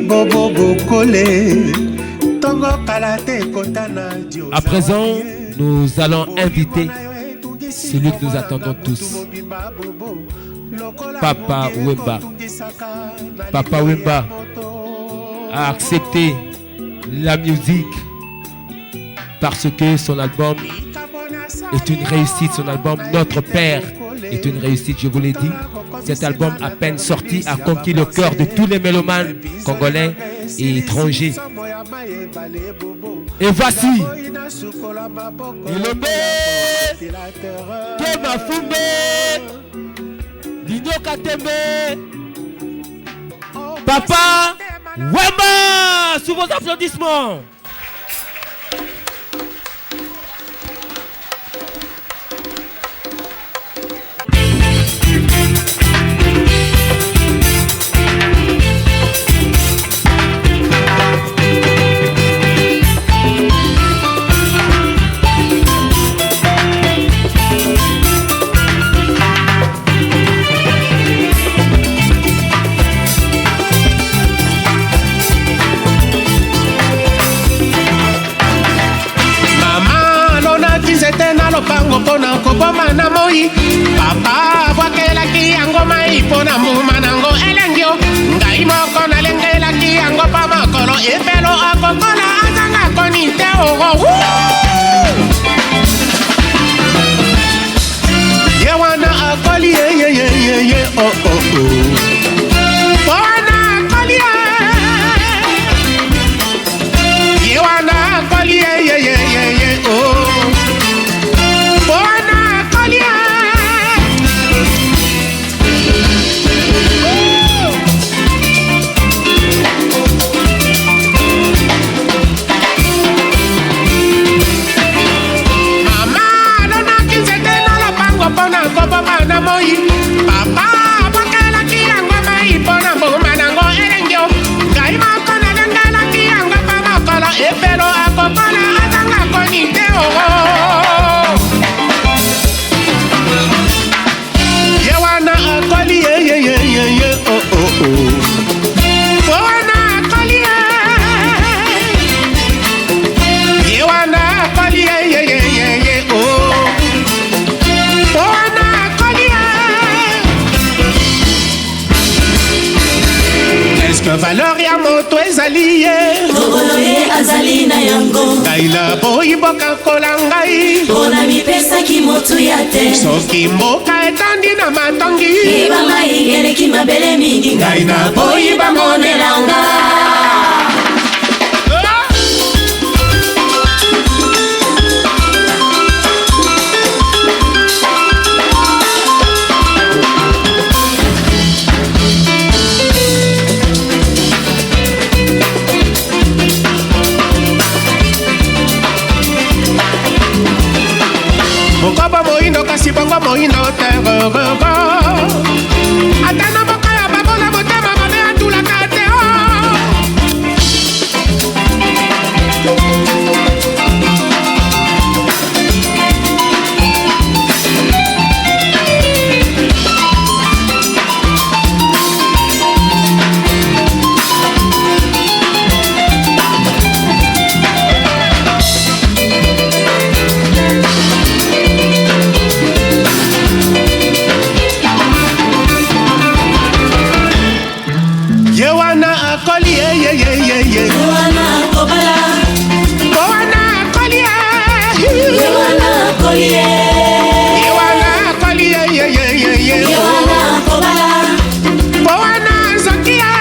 Bobo Bokole tongo kala te kotana. À présent, nous allons inviter celui que nous attendons tous, Papa Wemba. Papa Wemba a accepté la musique parce que son album est une réussite. Son album Notre Père est une réussite, je vous l'ai dit. Cet album à peine sorti a conquis le cœur de tous les mélomanes congolais et étrangers. Et voici Elombe Kema Fumbe Dino Katembe Papa Wemba, sous vos applaudissements. Mama alonaki nzete na lopango mpo na koboma na moi. Papa abwakelaki yango mai mpo na mbuma nango elengi o. Ngai moko nalengelaki yango mpo mokolo efelo akokola azanga koni te oo. Ye wana akoli yeyeyeyeye o o o. Wana akoli ye. Ye wana akoli yeyeyeyeye o. Wana akoli ye. Mama alonaki nzete na lopango mpo na koboma na moi. Papa abwakelaki yango mai mpo na mbuma nango elengi o. Ngai moko nalengelaki yango mpo mokolo efelo akokola azanga koni te o. Ye wana akoli yeyeyeyeye o o o. Wana akoli ye. Ye wana akoli yeyeyeyeye o. Wana akoli ye. Est-ce que valeur ya moto ezali ye? Mokolo ye azali na yango. Ngai naboyi mboka kola ngai. Mpona mipesaki motuya te. Soki mboka etandi na matongi. Yeba mai eleki mabele mingi. Ngai naboyi bamonelanga. Mokobo moyindo kasi bongo moyindo te. Ata na mboka ya babola motema mabe atulaka te o. Ye wana akoli yeyeyeyeye. Ye wana akobala. Wana akoli ye. Ye wana akoli ye. Ye wana akoli yeyeyeyeye. Ye wana akobala. Wana azoki ye.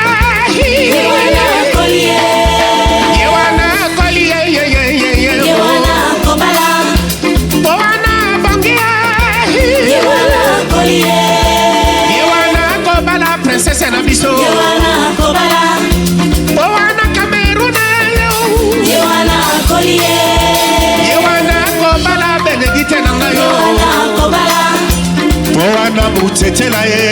Ye wana akoli ye. Ye wana akoli yeyeyeyeye. Ye wana akobala. Wana abongi ye. Ye wana akoli ye. Ye wana akobala princesse na biso. Ye wana akobala. Wana Cameroun. Ye wana akoli ye. Ye wana akobala Benedicte na ngai Ye yo. wana akobala. Wana butetela ye.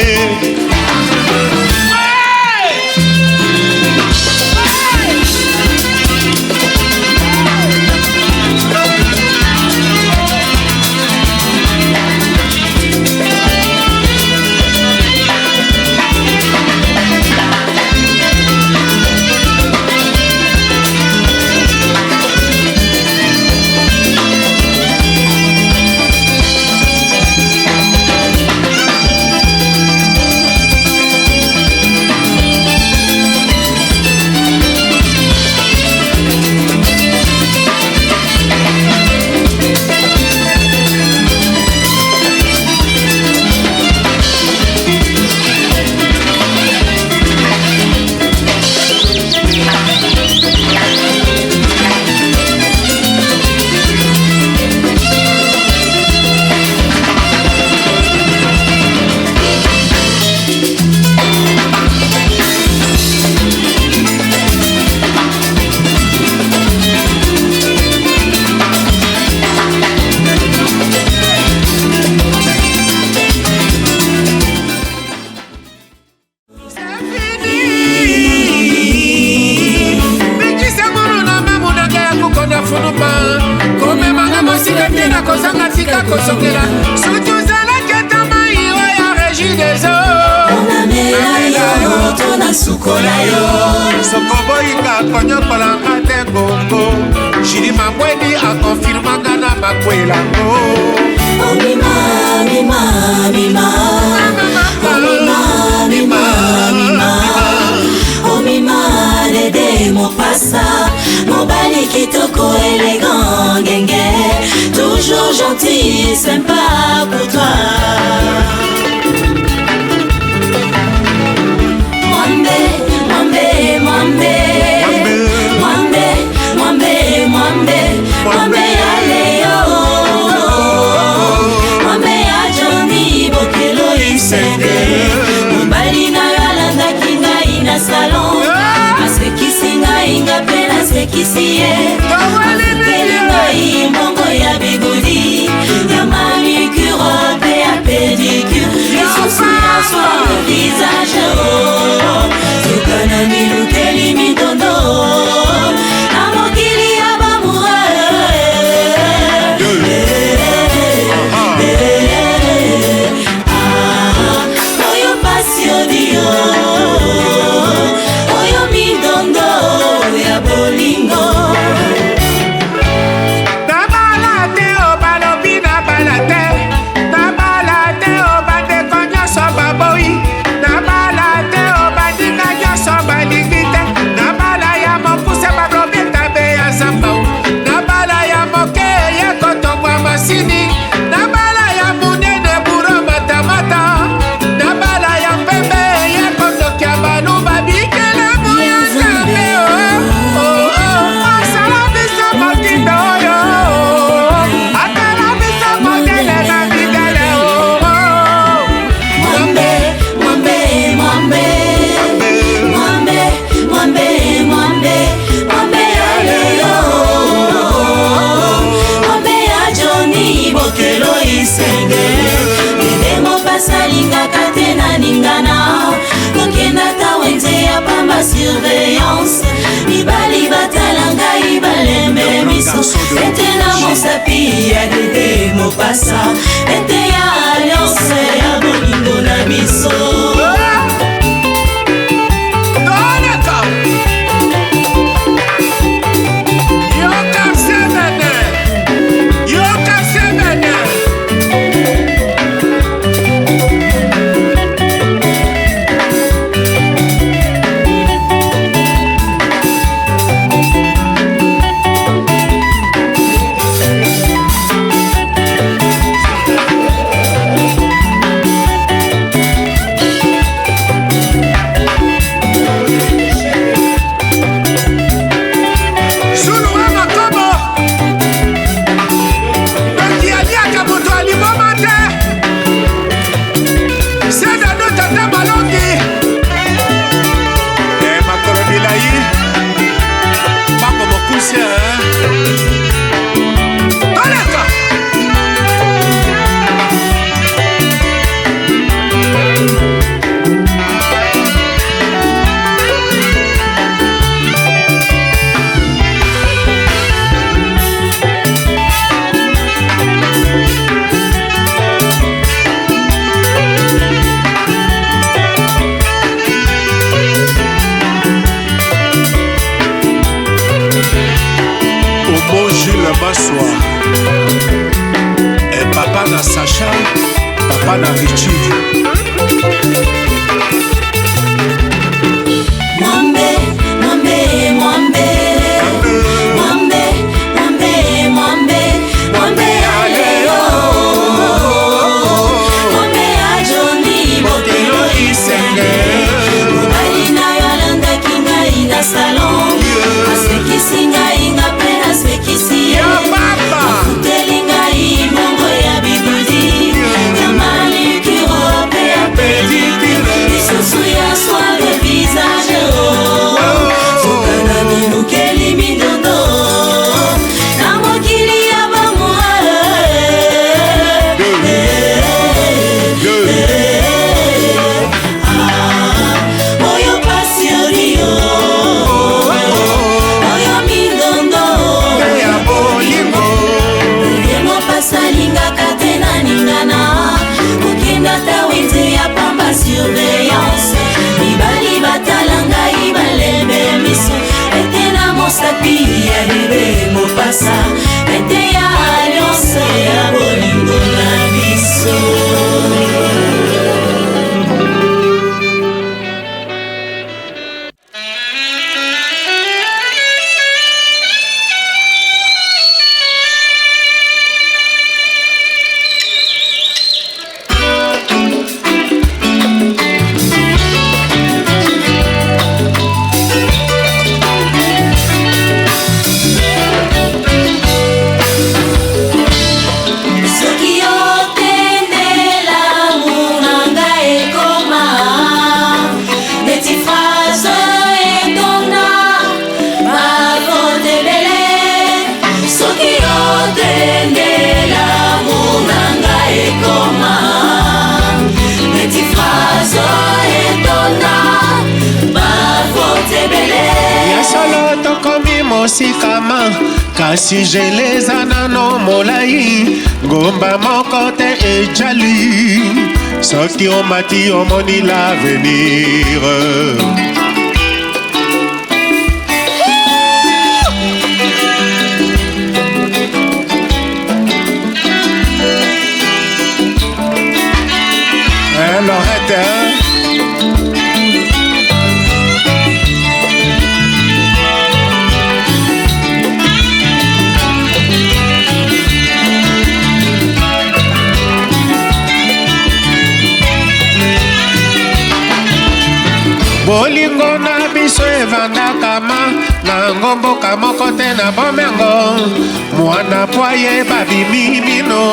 kozanga tika kosokela soki ozalaki ata mai oyo ya régie des eaux. Namela yo to nasukola yo. Sokoboyinga konyokolanga te ngongo jili mabweni akonfirmanga na makwelango. Omima mima mima omima mima mima omima dede mopasa mobali kitoko élégant ngenge toujours gentil sympa pour toi. Mwambe mwambe mwambe mwambe mwambe mwambe mwambe ya Leo mwambe ya Johnny Bokelo Isenge mobali na yo alandaki ngai na salon asekisi ngai nga mpe nasekisi ye afuteli ngai mbongo ya bigudi ya manicure mpe ya pédicure lisusu ya soin de visage soka na milukeli mindondo na mokili ya bamoureux. Oyo pasi odio oyo mindondo ya bolingo. Nabala te o balobi nabala te nabala te o bandeko nyonso baboyi nabala te o bandinga nyonso balingi te nabala ya mokuse balobi tabe ya zambau nabala ya moke ye kotongwa masini nabala ya monene buro matamata nabala ya pembe ye kondokia baluba bikelamu ya Nzambe o oh, oh, asala biso motindo oyo atala biso modele na midele o Mwambe mwambe mwambe mwambe mwambe mwambe mwambe ya Leo mwambe ya Johnny Bokelo Isenge dede mopasi alingaka te na ningana kokenda ta wenze ya pamba surveillance mibali batala ngai balembe miso ete na mosapi ya dede mopasa ete ya alliance ya bolingo na biso. Toleka yoka sebene yoka sebene. Zulu wa makobo donki aliaka moto aliboma te sedano tata malongi e makolo milai bango mokuse. Toleka. Omo Jules Maswa e papa na Sacha papa na Richie. Mwambe mwambe mwambe mwambe mwambe mwambe mwambe ya Leo mwambe ya Johnny Bokelo Isenge mobali na yo alandaki ngai na salon asekisi ngai nga mpe nasekisi ye Ya papa afuteli ngai mbongo ya bigudi ya manicure mpe ya pédicure. mosika ma, kasi jele eza nano molai, ngomba moko te ejali, soki omati omoni l'avenir. Lorette, hein? Bolingo na biso evandaka ma na ngomboka moko te na bomengo, mwana po ayeba bimi mino,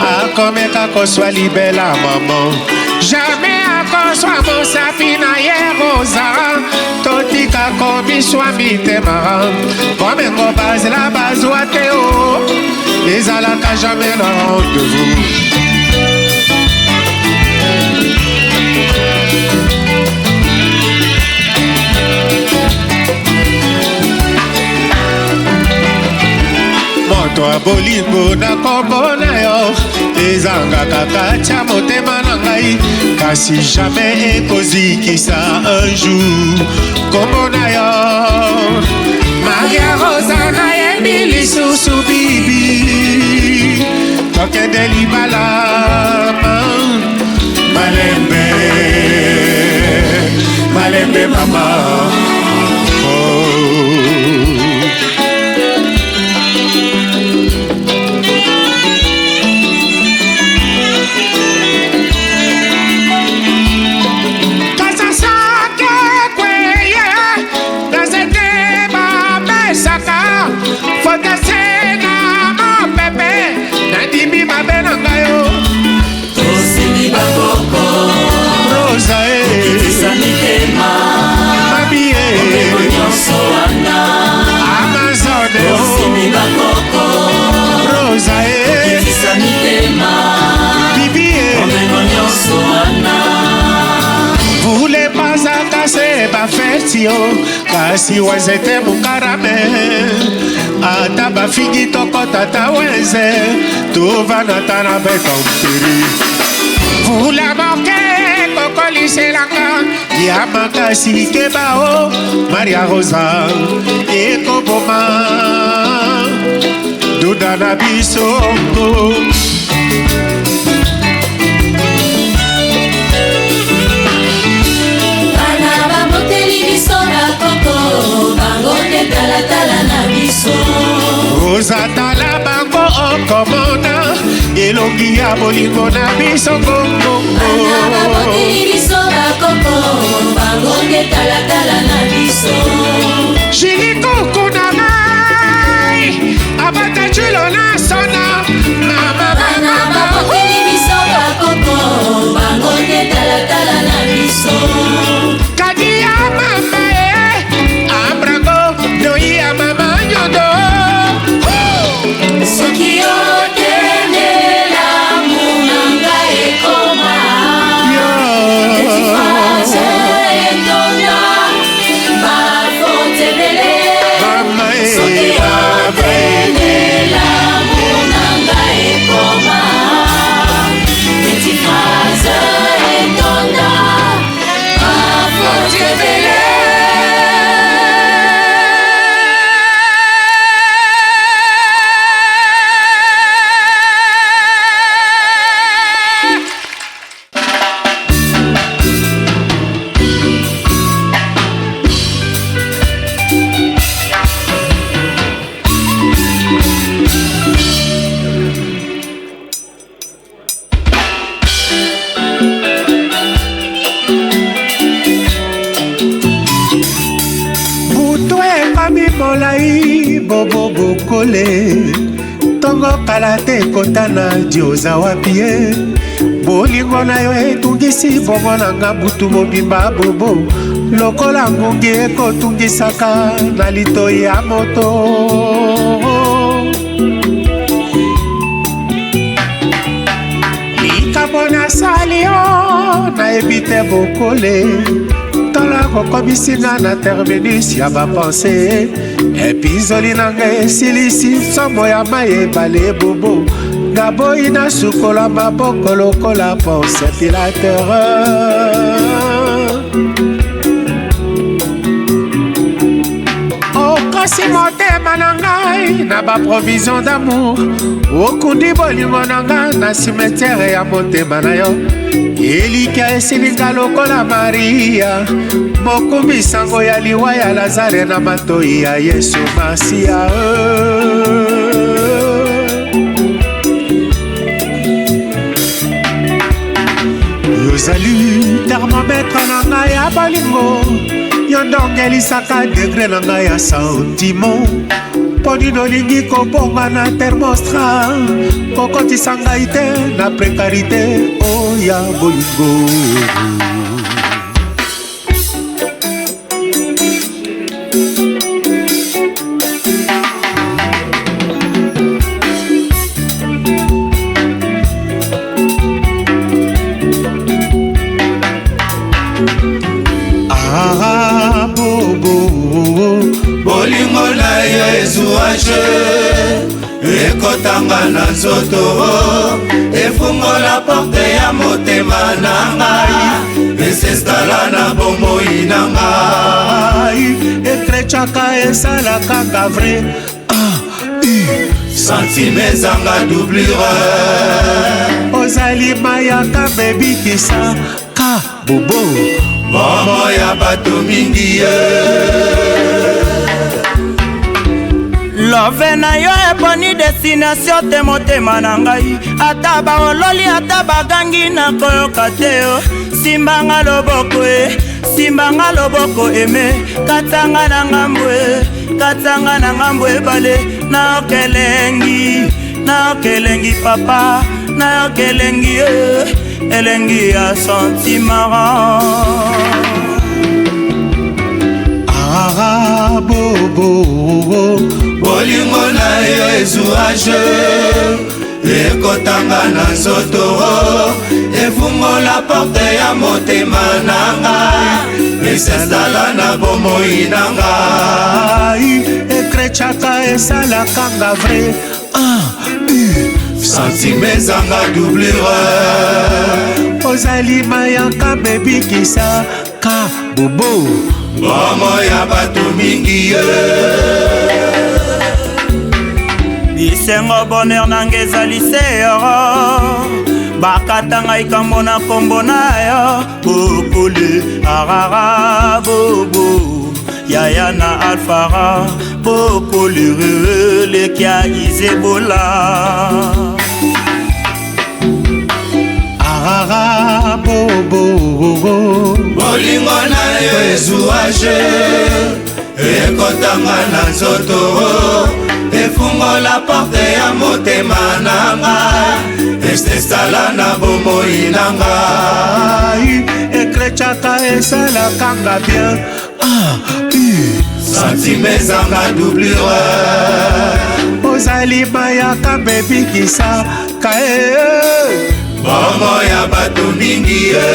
akomeka koswa libela mama, jamais akoswa mosapi na ye Rosa. Totika komiswa mitema, bomengo bazela bazwa te o, ezalaka jamais na rendez-vous. Moto ya bolingo na kombo na yo ezangaka kati ya motema na ngai, kasi jamais ekozikisa un jour kombo na yo. Maria Rosa, nayebi lisusu bibi, tokende libala malembe malembe mama, oh. Nandimi mabe na ngai o, Tosimbi bakoko, Rosa e, tokitisa mitema, mami e, bomengo nyonso wana. Amazone o, Tosimbi bakoko, Rosa e, tokitisa mitema, bibi e, bomengo nyonso wana. Vule bazaka se bafeti yo, kasi wazete mokarame, ata bafingi tokɔta ta wenze, tovanda ta na betompiri. Vula moke kokoliselanga ya makasi, keba o Maria Rosa, ekoboma duda na biso. Bana baboteli biso bakoko, bango nde talatala na biso. Rosa, tala bango, okomona elongi ya bolingo na biso ngongongo. Bana baboteli biso bakoko, bango nde talatala na biso. Jili kuku na ngai abata julo na sona mama. Bana baboteli biso bakoko, bango nde talatala na biso. Kadi ya mama e ambrango doi ya mama nyondo. Soki otendelamu na ngai ekoma, Yo. Phrase etonda bafote ebele. Mama e, Soki mama e. otendelamu na ngai ekoma, petit phrase etonda bafote ebele. Butu ekami molai, bobo bokole, ntongo kala te kotana di oza wapi ye, bolingo na yo etungisi bongo na nga butu mobimba, bobo lokola ngungi ekotungisaka na litoi ya moto. Likambo nasali yo nayebi te, bokole. Tala kokomisi nga na terminus ya bapense. Epizoli na ngai esilisi nsomo ya mai ebale bobo. Naboyi nasukola maboko lokola Ponce Pilate. Okosi motema na ngai na baprovision d'amour, okundi bolingo na ngai na cimetière ya motema na yo. Elikya esilinga lokola Maria, mokumbi sango ya liwa ya Lazare na matoi ya Yesu Masiya. Yozali thermomètre na ngai ya bolingo, yo ndongelisaka degre na ngai ya sentiment. Mpo nini olingi kobonga na thermostat, kokotisa ngai te na precarité oya bolingo. Ah, bobo, bolingo na yo ezwa je ekotanga na nzoto, efungola porte ya motema na ngai, esestala na bomoi na ngai. Ekrechaka esalaka nga vrai ah, u. Sentime ezanga doublure. Ozali mayaka bebikisa ka bobo. Momo ya bato mingi ye. Love na yo eponi destination te motema na ngai, ata baololi ata bagangi nakoyoka te yo. Simbanga loboko e, simbanga loboko eme, katanga na ngambo e, katanga na ngambo ebale. Nayokelengi, nayokelengi papa, nayokelengi e, elengi ya sentiment. Ah, bobo, bolingo na yo ezwa je ekotanga na nzoto, efungola porte ya motema na ngai, esestala na bomoi na ngai. Ekrechaka esalaka nga vrai ah, u. Sentime ezanga doublure. Ozali mayaka bebikisa ka bobo. Momo ya bato mingi ye. Bisengo bonheur nanga ezali seyoro, bakata ngai kambo na kombo na yo. Bokole arara bobo, yaya na alfara bokole lekia izebola. Arara bobo, bolingo na yo ezwa je ekotanga na nzoto, efungola porte ya motema na ngai, esesala na bomoi na ngai. Ekrechaka esalaka nga bien ah, u. Sentime ezanga doublure. Ozali mayaka bebikisa ka e. Momo ya bato mingi ye.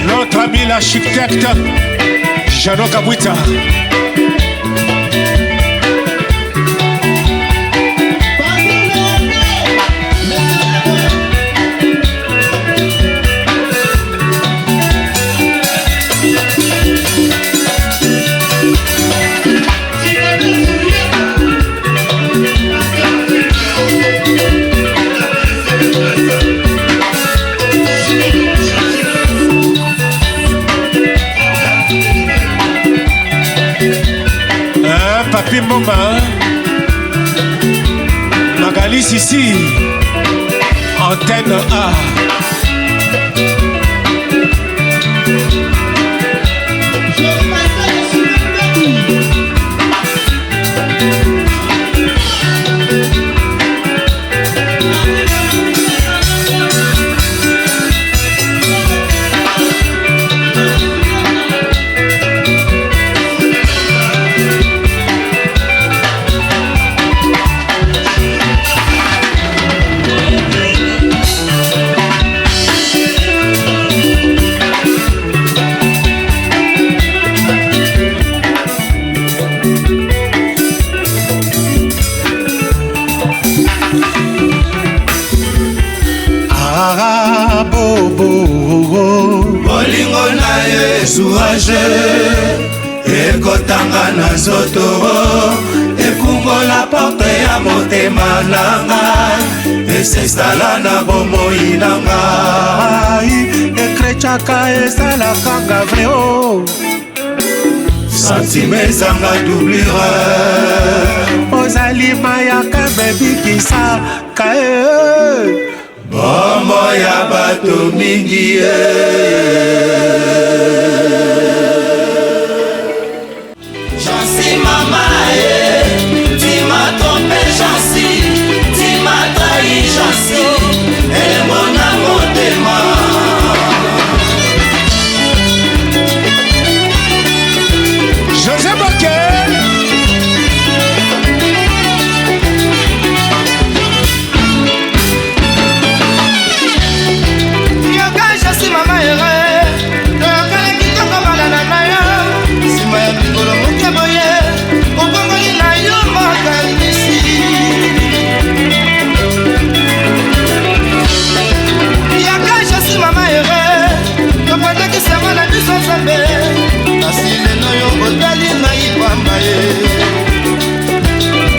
Notre ami l'architecte Jano Kabwita. Alice ici, antenne A. Ah, bobo bolingo na yo esuage ekotanga na nzoto efungola porte ya motema na ngai esesala na bomoi na ngai Ekretchaka esalaka nga vrai o Sentiment ezanga doublure. Ozali mayaka mebikisaka e. Bombo ya bato mingi e. Jancy mama eh, tu m'as trompé Jancy, tu m'as trahi Jancy, elembo na motema. José Boké. Yoka Jancy mama ere, toyokana kitoko malana na yo, nsima ya mikolo moke boye, obongoli na yo makanisi. Yoka Jancy mama ere, topandaki sango na biso Nzambe, kasi lelo yo otali ngai pamba ye.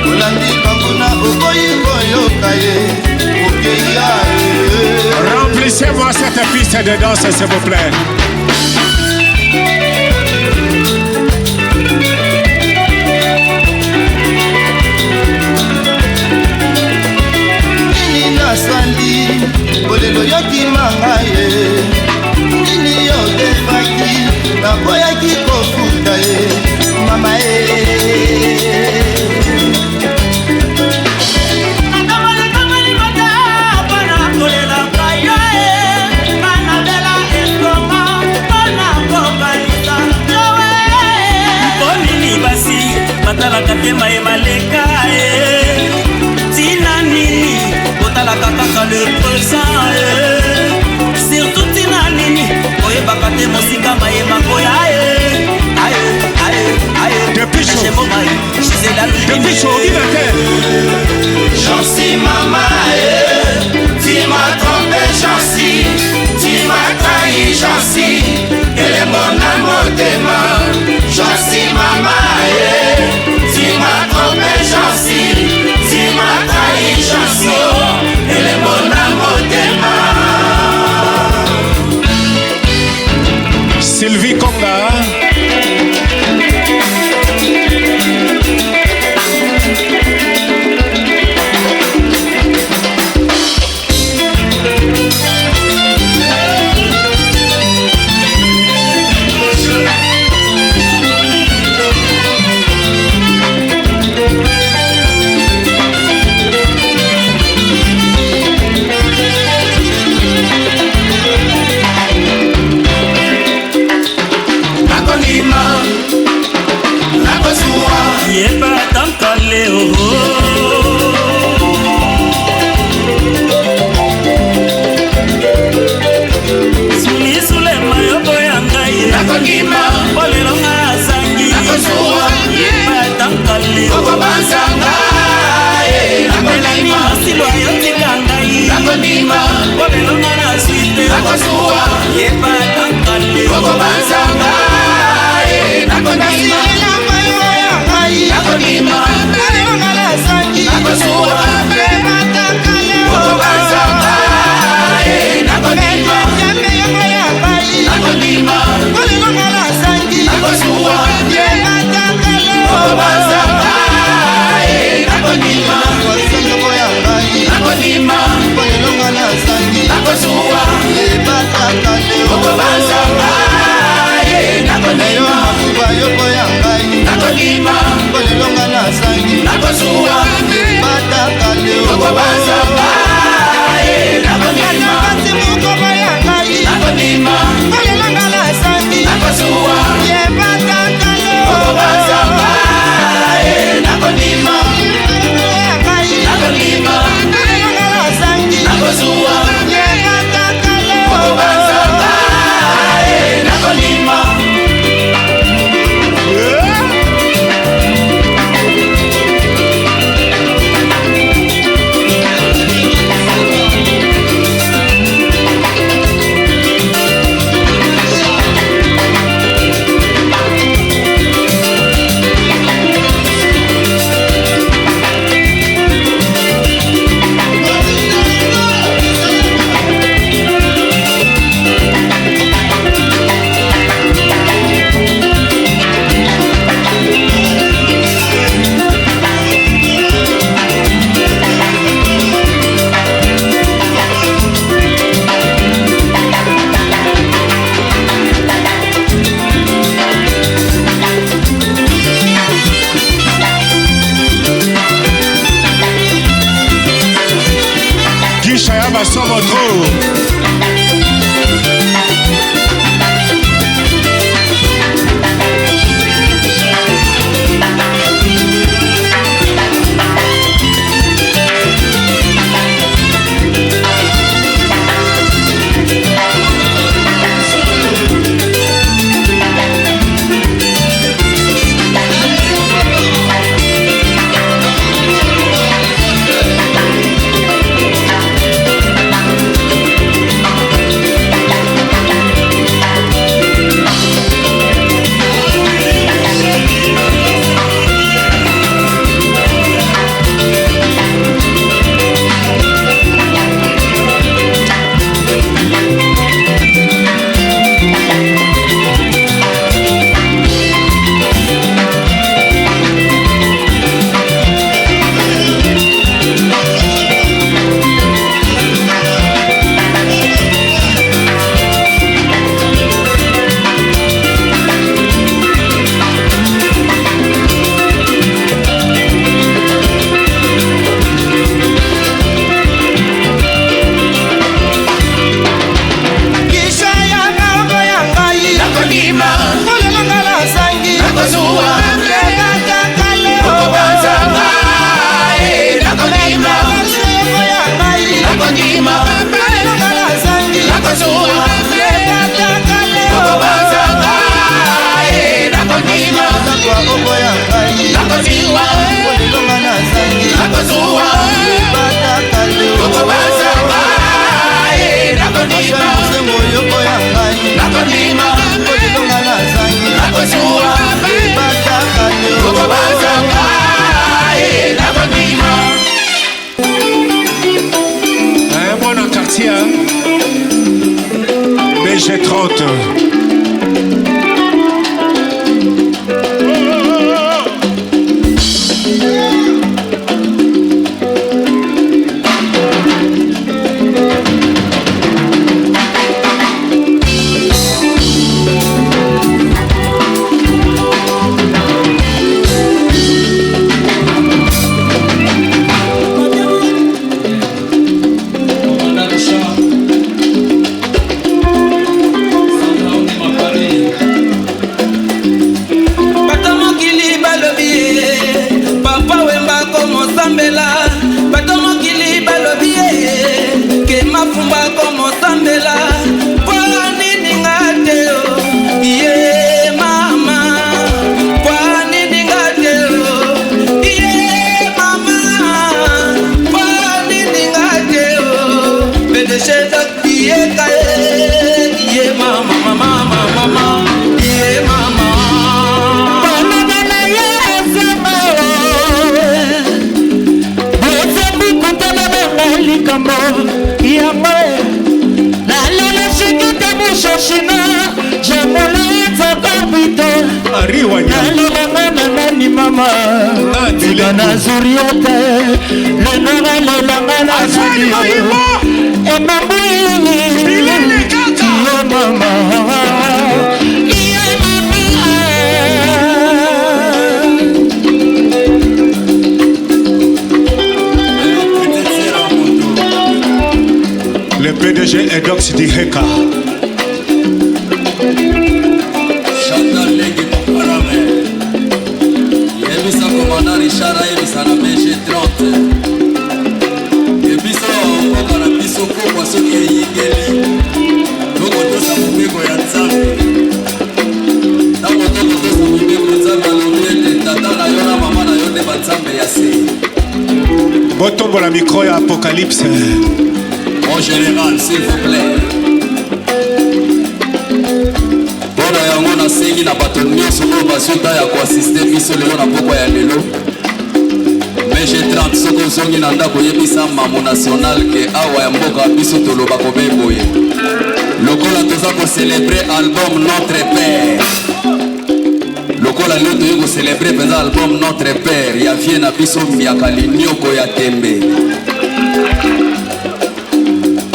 Olandi banguna oboyi koyoka ye, okei ya ye. Remplissez-moi cette piste de danse, s'il vous plaît. Nini nasali bolelo yokima ngai ye, nini yodefaki naboyaki kofuta ye mama ye. Mpo nini basi batalaka te mayema leka e? Ntina nini botalaka kaka le présent e? PDG Edox Diheka. Chantal Lengi Mokarame. Yebisa commandant Richard ayebisa na BG 30. Ebiso mboka na biso pokwa soki eyingeli tokotosa mobeko ya Nzambe. Ntango tokotosa mobeko Nzambe alobi ete tata na yo na mama na yo nde banzambe ya se. Botombola micro ya Apocalypse. Mon général, s'il vous plaît. Mpo na yango nasengi na bato nyonso oyo bazwi ntango ya koasiste biso lelo na pokwa ya lelo MG30 soki ozongi na ndako oyebisa mamu national ke awa ya mboka biso toloba kobe boye lokola toza kocelebre album Notre Père lokola lelo toye kocelebre mpenza album Notre Père ya vie na biso Mbiaka Linioko ya Tembe.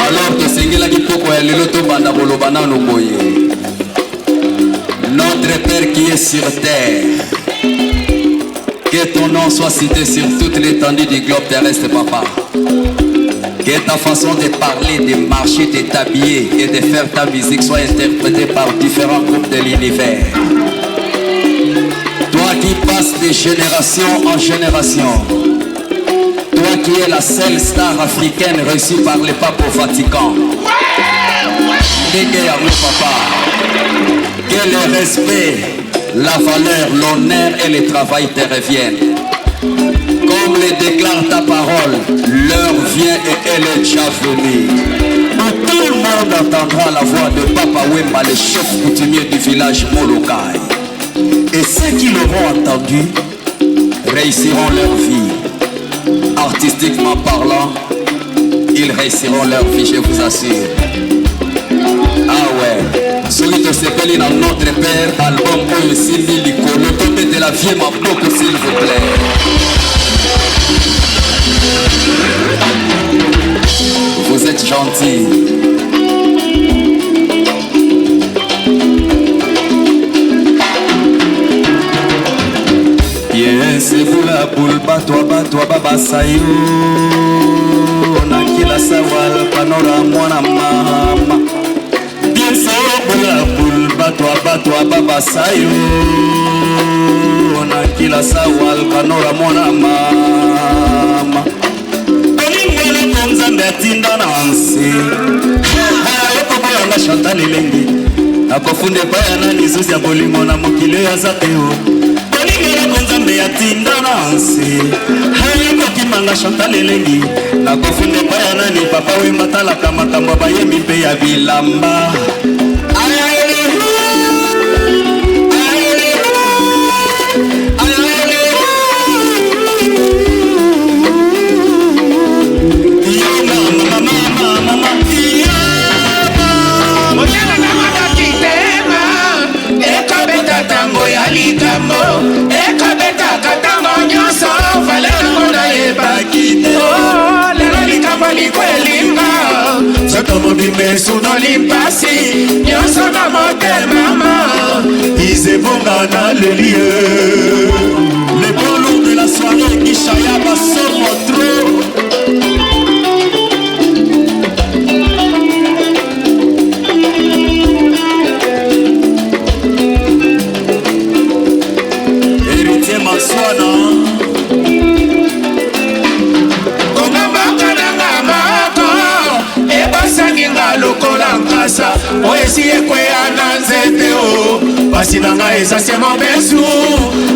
Alors tosengelaki pokwa ya lelo tobanda koloba nanu boye Notre Père qui est sur terre, que ton nom soit cité sur toute l'étendue du globe terrestre, papa. Que ta façon de parler, de marcher, de t'habiller et de faire ta musique soit interprétée par différents groupes de l'univers. Toi qui passes de génération en génération, toi qui es la seule star africaine reçue par le pape au Vatican. Ndenge yango papa, que le respect, la valeur, l'honneur et le travail te reviennent. Comme le déclare ta parole, l'heure vient et elle est déjà venue. Où tout le monde entendra la voix de Papa Wemba, le chef coutumier du village Molokai. Et ceux qui l'auront entendu réussiront leur vie. Artistiquement parlant, ils réussiront leur vie, je vous assure. Ah ouais, soki tosepeli na Notre Père, album oyo esimbi likolo, tobetela vie maboko s'il vous plaît. Vous êtes gentil. Yes, bula batwa batwa babasa yo na kila sawal panora mwana mama. Yes, bula bul batwa batwa babasa yo na kila sawal panora mwana mama. Olingwele ko Nzambe atinda na nse. Okoboyanga Chantal Elengi. Nakofunda epai ya nani zuzi ya bolingo na mokili oyo aza te o. Olingwele ko Nzambe atinda na nse. Okokimanga Chantal Elengi. Nakofunda epai ya nani Papa Wemba talaka makambo ya bayembi mpe ya bilamba. Likambo ekobetaka ntango nyonso valeur yango nayebaki te. Oh, lelo likambo likwelinga nzoto mobimba esunoli mpasi nyonso na motema ma izebonga na leli ye. Le bon lourd de la soirée Kishaya Basomo trop. Héritier Maswana. Kongo mboka nanga moko ebosani nga lokola nkasa oyo esi ekweya na nzete o pasi na ngai eza se mobesu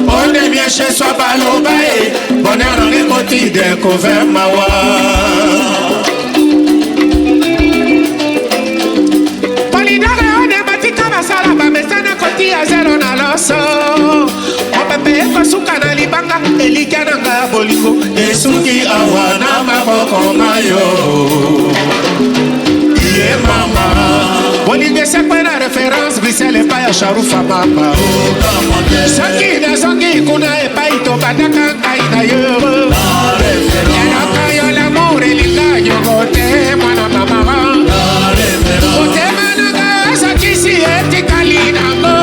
on est bien chez soi baloba e bonheur nanga ekoti découvert mawa. Polidore one batika basala bamesana kotia zero na loso mopepe ekosuka na libanga elikya nanga ya bolingo esuki awa na maboko mayo. Ye mama bolingo esekwe na référence Bruxelles epai ya Sharufa mama. Soki nazongi kuna epai tobandaka ngai na yo eloko yo l'amour elinga nyongo te mwana mama. Motema nanga azokisi etikali nango.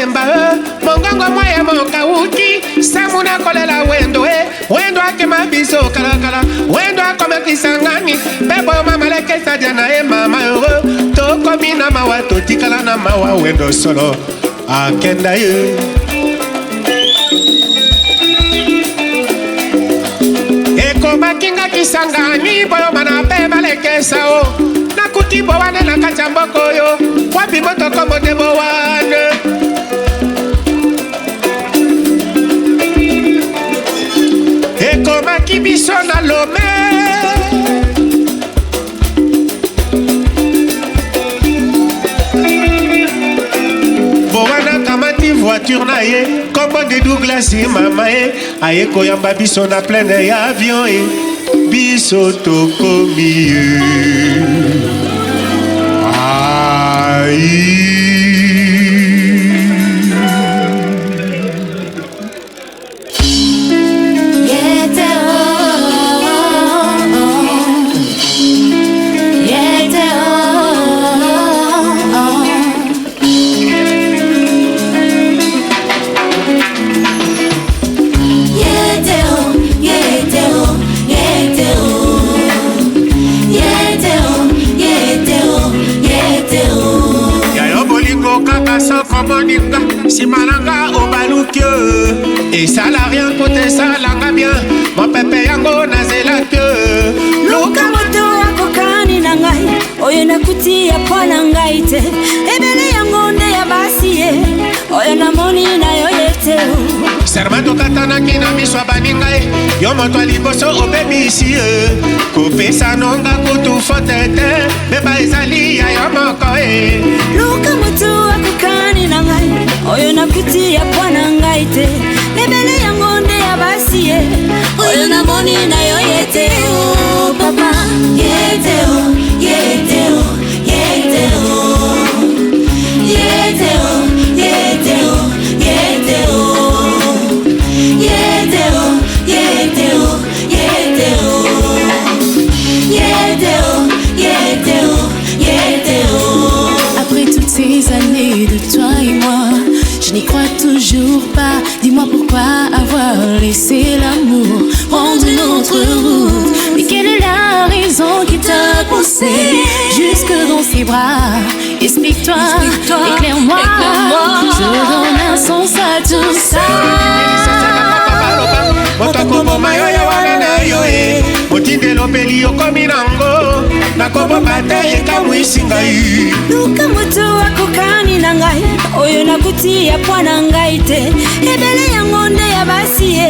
kolemba mongongo mwa ye mokauki samu nakolela wendo e wendo akema biso kalakala wendo akomakisangani mpe boyo malekesa dia na ye mama yo tokomi na mawa totikala na mawa wendo solo akenda ye. Ekomaki nga kisangani boyoma na mpe balekesa o. Nakuti bowane na kati ya mboka oyo wapi motoko mote bowane. Ekomaki biso na Lome. Bowana kamati voiture na ye kombo de Douglas mama ye aye koyamba biso na pleine ya avion ye biso tokomi ye. Ai. Nsima na nga obaluki esala rien po te esalanga bien. Mopepe yango nazelaki. Luka moto akokani na ngai oyo nakuti ya mpo na ngai te. Ebele yango nde ya basi ye oyo namoni na yo ye te. Serment tokatanaki na miso ya baninga ye yo moto ya liboso obebisi ye. Kopesa nonga kutu fote te beba ezali ya yo moko ye. Luka moto akokani na ngai oyo nakuti ya mpo na ngai te. Ebele yango nde ya basi ye oyo namoni na yo ye te. O papa ye te o ye te o ye te o ye te o ye te o ye te o ye te o ye te o ye te o ye te o ye te o ye te o. Après toutes ces années de toi et moi, je n'y crois toujours pas. Dis-moi pourquoi avoir laissé l'amour prendre une autre route. Mais quelle est la raison qui t'a poussé jusque dans ses bras? Explique-toi, éclaire-moi. Je donne un sens à tout ça. Motokoboma yo ya wana na yo e motindelo opeli okomi nango nakobomba te ekamwisi ngai. Luka moto akokani na ngai oyo nakuti ya mpo na ngai te. Ebele yango nde ya basi ye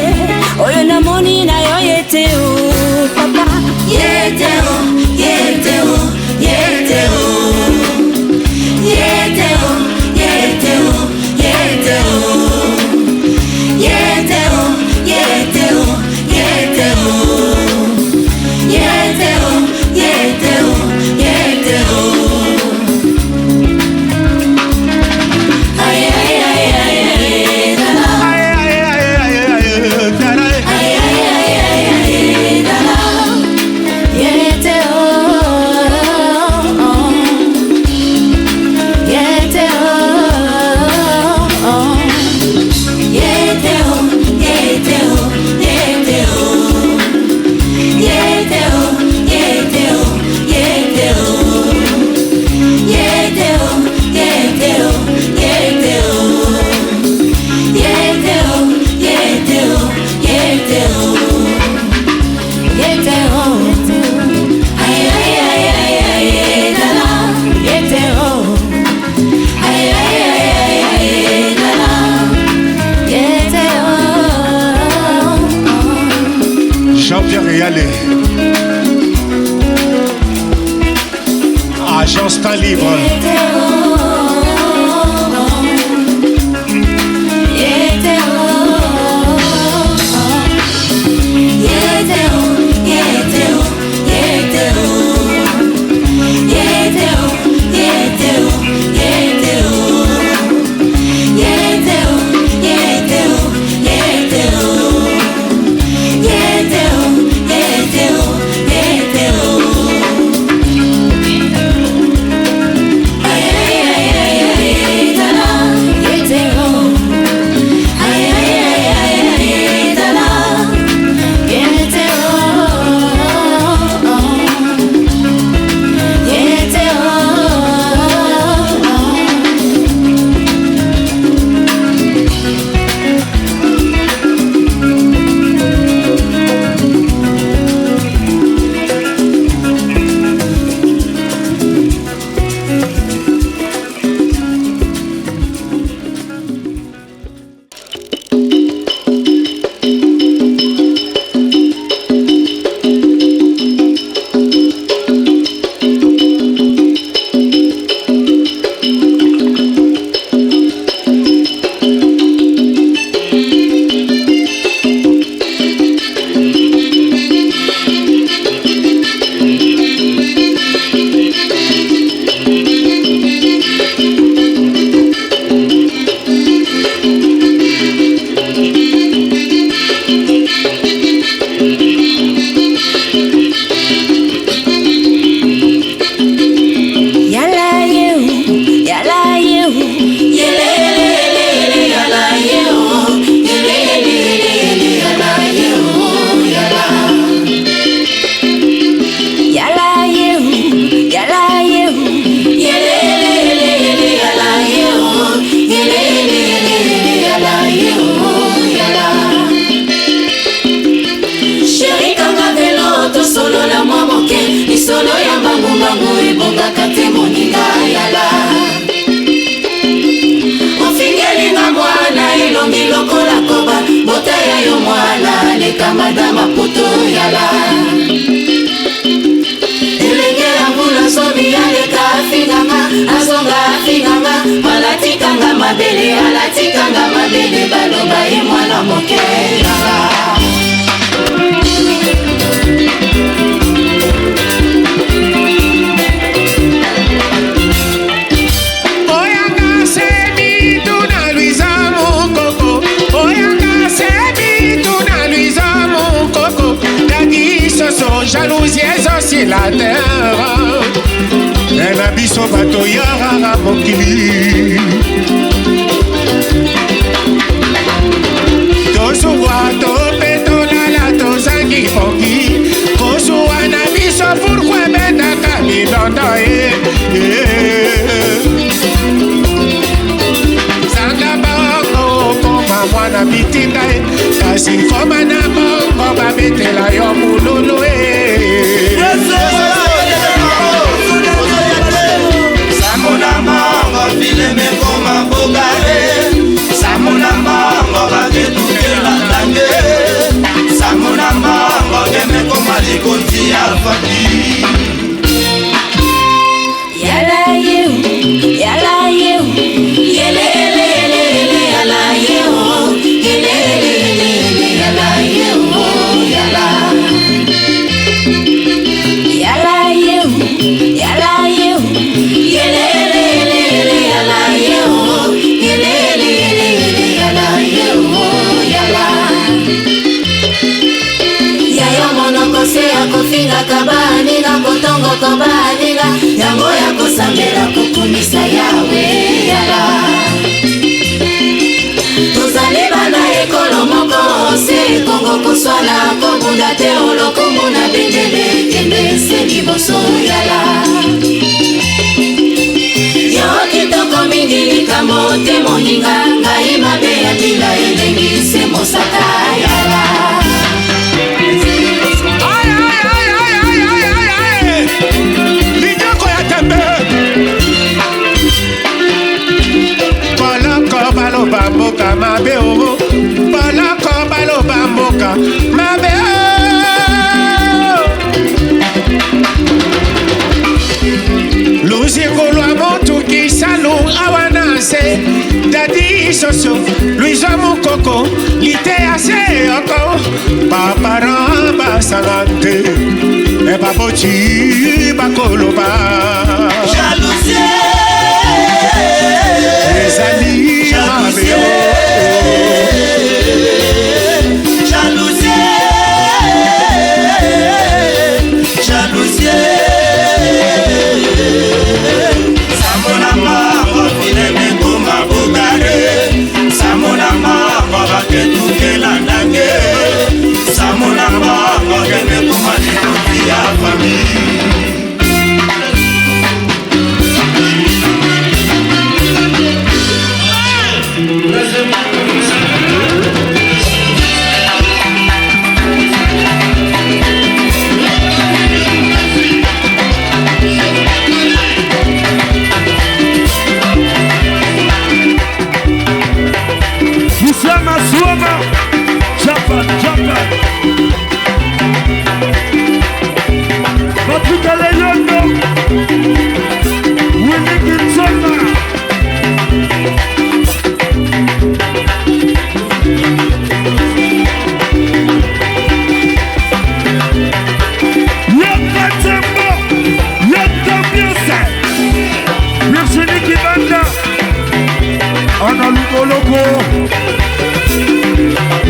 oyo namoni na yo ye te o papa ye te o ye te o ye te o ye te o ye te o ye te o ye te o ye te o ye te o ye te o ye te o ye te o. Aïe, aïe, aïe, aïe, aïe, dada. Aïe, aïe, aïe, aïe, aïe, dada. Aïe, aïe, aïe, aïe, aïe, dada. Ye te o. Lisolo ya mbangumbangu ebongaka te moninga yala. Ofingelinga mwana elongi lokola koba, bota ya yo mwana leka madama poto yala. Elenge ya mbula zomi aleka afinganga, azonga afinganga, alatikanga mabele, alatikanga mabele, baloba ye mwana moke yala. Oyanga semi tuna Luisa Mukoko, oyanga semi tuna Luisa Mukoko, Dadi soso jalousie ezosila te. Na biso bato ya mokili tozuwa to mpe tolala tozangi pongi, kozuwa na biso pourquoi ebendaka mindondo ye. Zanga bango koma mwana bitinda ye, kasi koma na bongo babetela yo molulu ye. Samona mbongo fileme koma bogare, samona mbongo baketukela tange, samona mbongo keme koma likonzi ya faki. Yala yeu, yala yeu, yele ele ele ele yala yeu, yele ele ele ele yala yeu, yala. Yala yeu, yala yeu, yele ele ele ele yala yeu, yele ele ele ele yala yeu, yala. Yayo monoko se akofingaka baninga, kotongoko baninga, yango ya kosambela kokumisa Yawe yala. Tozali bana ekolo moko se Kongo, koswana kobunda te, olokumu na bendele kende se liboso yala. Yo kitoko mingi likambo te moninga, ngai mabe ya bila elengi se mosaka yala. Linyoko ya tembe boloko baloba mboka mabe o, boloko baloba mboka mabe o. Luzingo lwa motuki salu awa na nse, Dadi soso Luisa Mukoko liteya se oko, baparent basala te e baboti bakoloba. Jalousie ezali mabe o. Jalousie, jalousie. Samona mbongo fileme koma bogare, samona mbongo baketukela ndange, samona mbongo keme koma likoki ya famille. Kusema Suoma, Japan, Japan. Patrick Aleyondo, Winnie Kinsona. Yoka Tembo, Yoka Biose, Virginie Kibanda, Ana Lukoloko,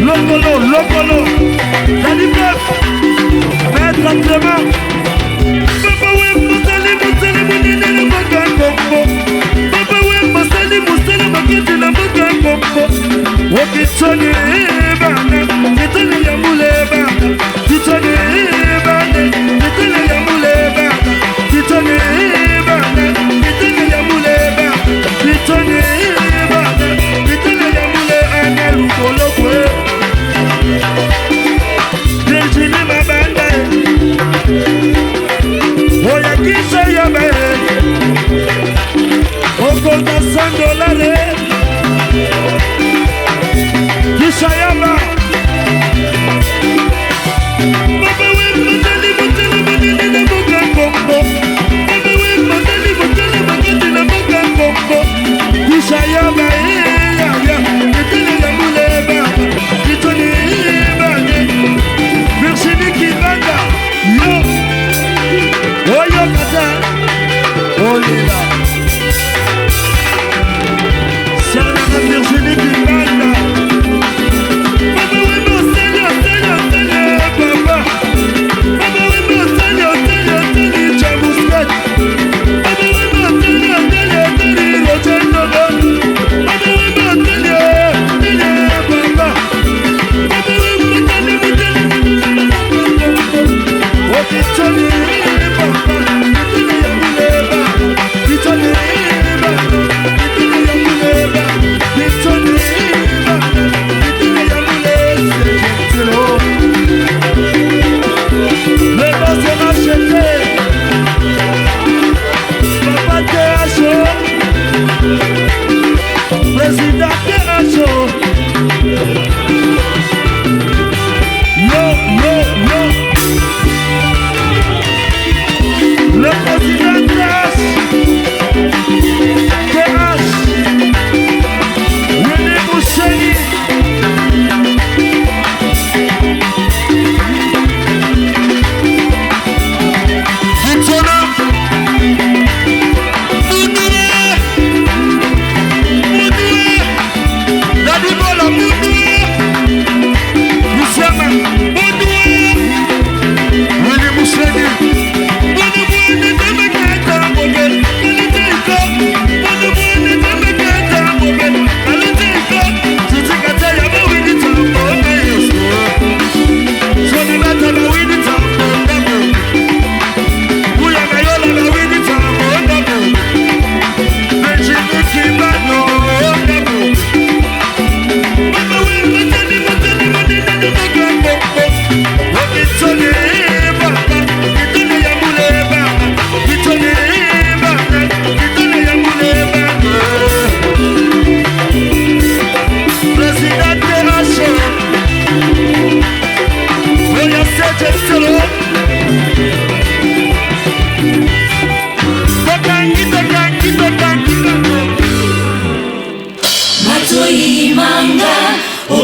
Lokolo, Lokolo, Dani Bef, Maître Clément, Papa Wemba Sali Mosali Monene na mboka Kongo, Papa Wemba Sali Mosali Makiti na mboka Kongo, Okitoni bana, Kitoni ya mule bana, Kitoni bana, Kitoni ya mule bana, Kitoni bana, Kitoni ya mule bana, Kitoni bana, Kitoni ya mule ana lukolokwe. Virginie Mabanda.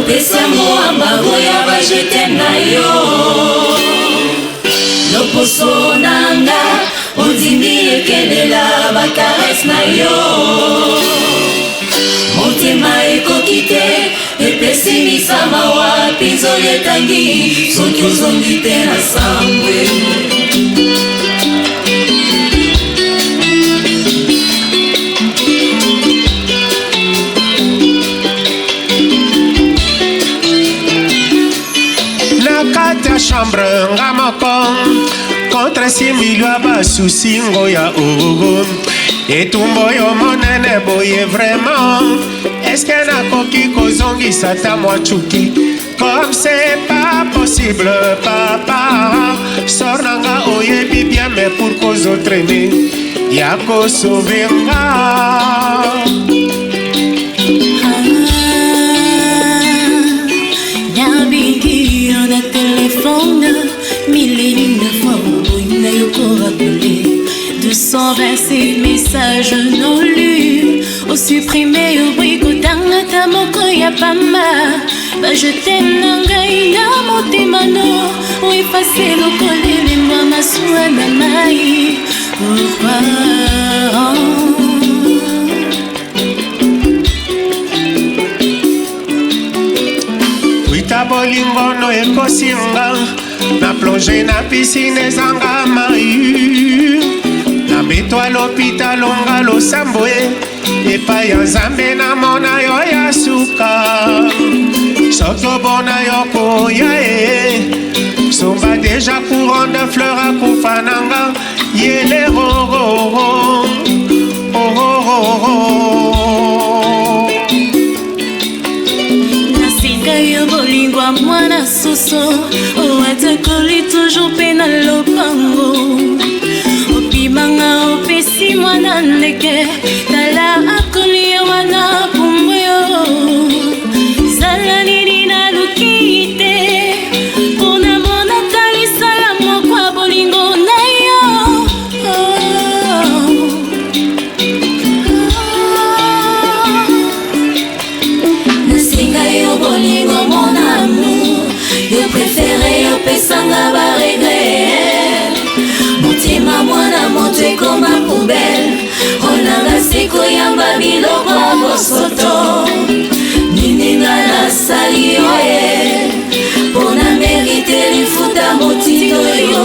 Opesa yango embargo ya ba je t'aime na yo. Loposo na nga ondimi ekelela ba caresse na yo. Motema ekoki te epesi misa mawa mpinzoli etangi soki ozongi te na sambwe. Na kati ya chambre nga moko contre similio ya basusi ngo ya ogogo etumba oyo monene boye vraiment eske nakoki kozongisa ata mwa cuki comme c'est pas possible papa sor na nga oyebi bien mais pour kozotraine ya kosauve nga. Nabiki yo na telefone mille et une fois oboyi na yo korapele 226 messages non lus osupprime oboyi kotanga ata moko ya pamba ba je t'aime na ngai na motema no oefase lokola elembo ya masuwa na mai. Pourquoi? Wita bolingo no ekosinga na plonge na piscine ezanga mai na mbeto ya lopitalo nga losambo e epai ya nzambe namona yo ya suka soki obona yo koya e somba deja courant de fleur akufa nanga yelerororo Nasenga yo bolingo ya mwana soso oatakoli toujours mpe na lopango opimanga opesi mwana ndeke tala akoli yo wana pumbu yo zala nini naluki te mpona mona talisala moko ya bolingo na yo. Nasenga yo bolingo mon amour, yo préféré opesanga ba regret. Motema mwana moto ekoma poubelle, onanga se koyamba biloko ya bosoto. Nini nga nasali yo ye mpona merite lifuta motindo yo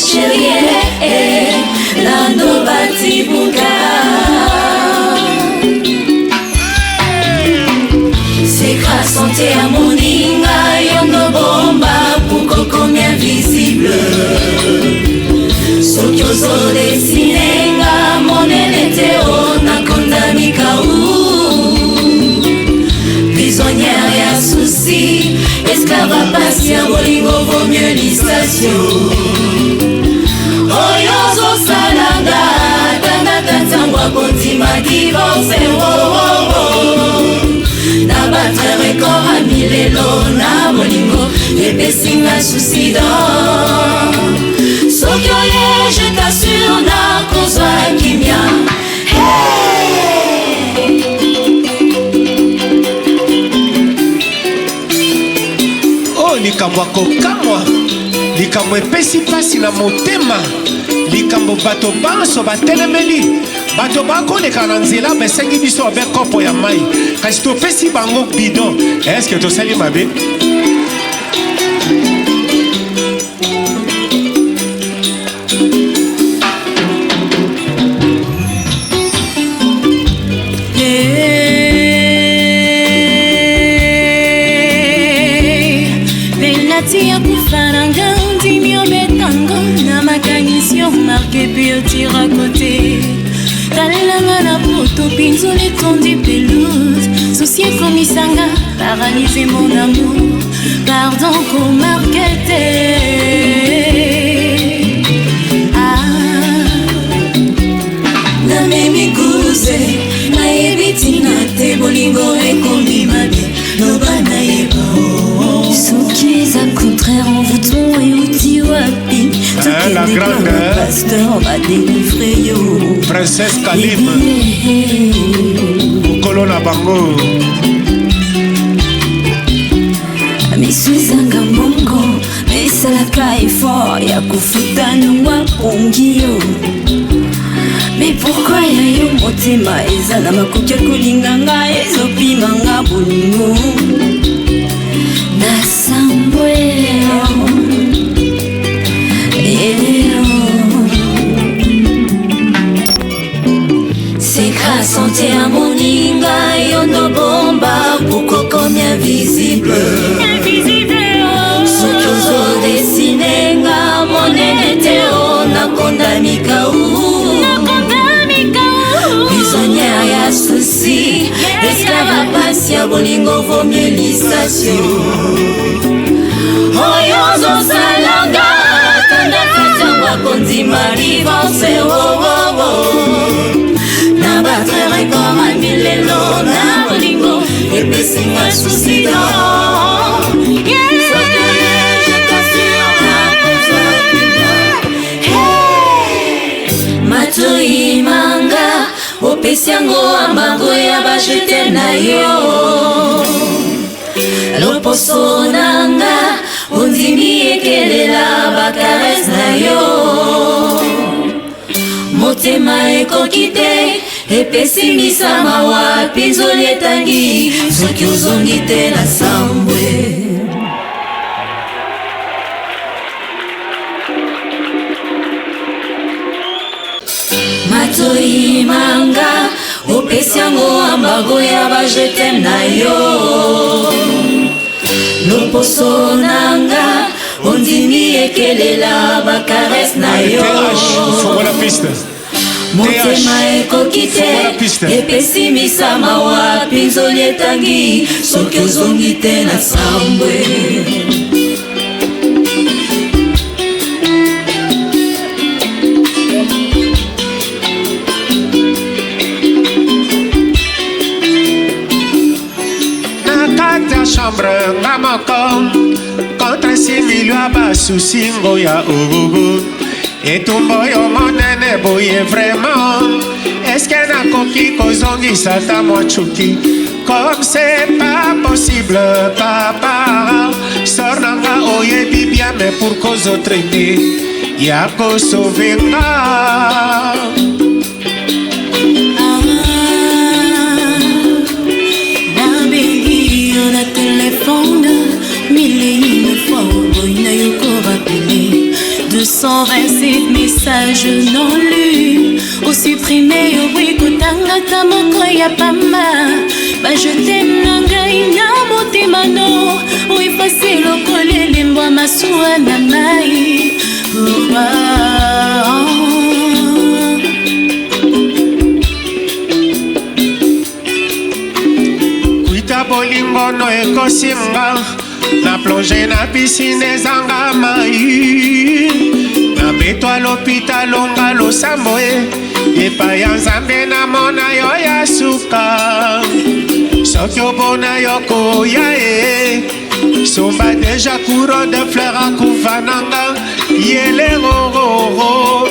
chérie lando batibuka. Secret santé ya moninga yo ndo bomba pour kokomi invisible. Soki ozodesine nga monene te o nakondami kau prisonnière ya souci esclave ya pasi ya bolingo vaut mieux listation. Oyo ozosalanga tangaka ntango akondima divorce wowowo na batre record ya milelo na bolingo epesinga suicidan. Soki oye je t'assure nakozwa kimia. Oyo likambo ya kokamwa, likambo epesi mpasi na motema, likambo bato banso batelemeli, bato bakoleka na nzela basengi biso abe kopo ya mai, kasi topesi bango bidon. Eske tosali mabe? Penalty ya kufa na nga ondimi obetango na makanisi yo marke mpe otira kote talelanga na poto mpinzoli etondi pelouse susi ekomisanga paralyse mon amour pardon komarke te. Ah. Namemi kuze nayebi ntina te bolingo ekomi mabe loba nayeba. Soki eza contraire envoûtement euti wapi? Hein, la tokende grande, pa hein? pasteur badelivre yo. Princesse Kalim mokolo na bango. Miso ezanga mbongo esalaka effort ya kofuta longwa pongi yo. Mais pourquoi ya yo motema eza na makoki ya kolinga nga, ezopima nga bolingo nasambwe. Secret santé ya moninga yo ndobomba, pourquoi comme invisible? Soki ozodesine nga monene te, o nakondamika u prisonnière ya souci, esclave pasi ya bolingo, vomelisation oyo ozosalanga. Tandaka ntango akondima divorce wowowo na battre record ya milelo na bolingo, epesinga souci. Soki je t'assure, nakozwa kimia. Matoi manga opesi yango embargo ya ba je t'aime na yo. Loposo nanga ondimi ekelela ba caresses na yo. Motema ekoki te, epesi misa mawa, mpinzoli etangi. Soki ozongi te na sambwe. Matoi manga opesi yango embargo ya ba je t'aime na yo. Loposo nanga ondimi ekelela ba caresses na yo. Fungola piste. Motema ekoki te, epesi misa mawa, mpinzoli etangi. Soki ozongi te na sambwe. Na kati ya chambre nga moko contre 6 millions ya basusi ngo ya ogogo, etumba oyo monene boye, vraiment, est-ce nakoki kozongisa ata mwa cuki? Comme c'est pas possible, papa, sor nanga oyebi bien, mais pour kozotraîner ya kosauver nga. Nabengi yo na telefone mille et une fois, oboyi na yo korappeler. 227 messages non lus, osupprime, oboyi kotanga ata moko ya pamba. Ba je t'aime na ngai na motema no oeffacer lokola elembo ya masuwa na mai. Pourquoi? Kuita bolingono ekosinga na plonge na piscine ezanga mai, nabetwa lopitalo nga losambo e epai ya Nzambe, namona yo ya suka. Soki obona yo koya e somba déjà couronne de fleur akufa nanga yele rororo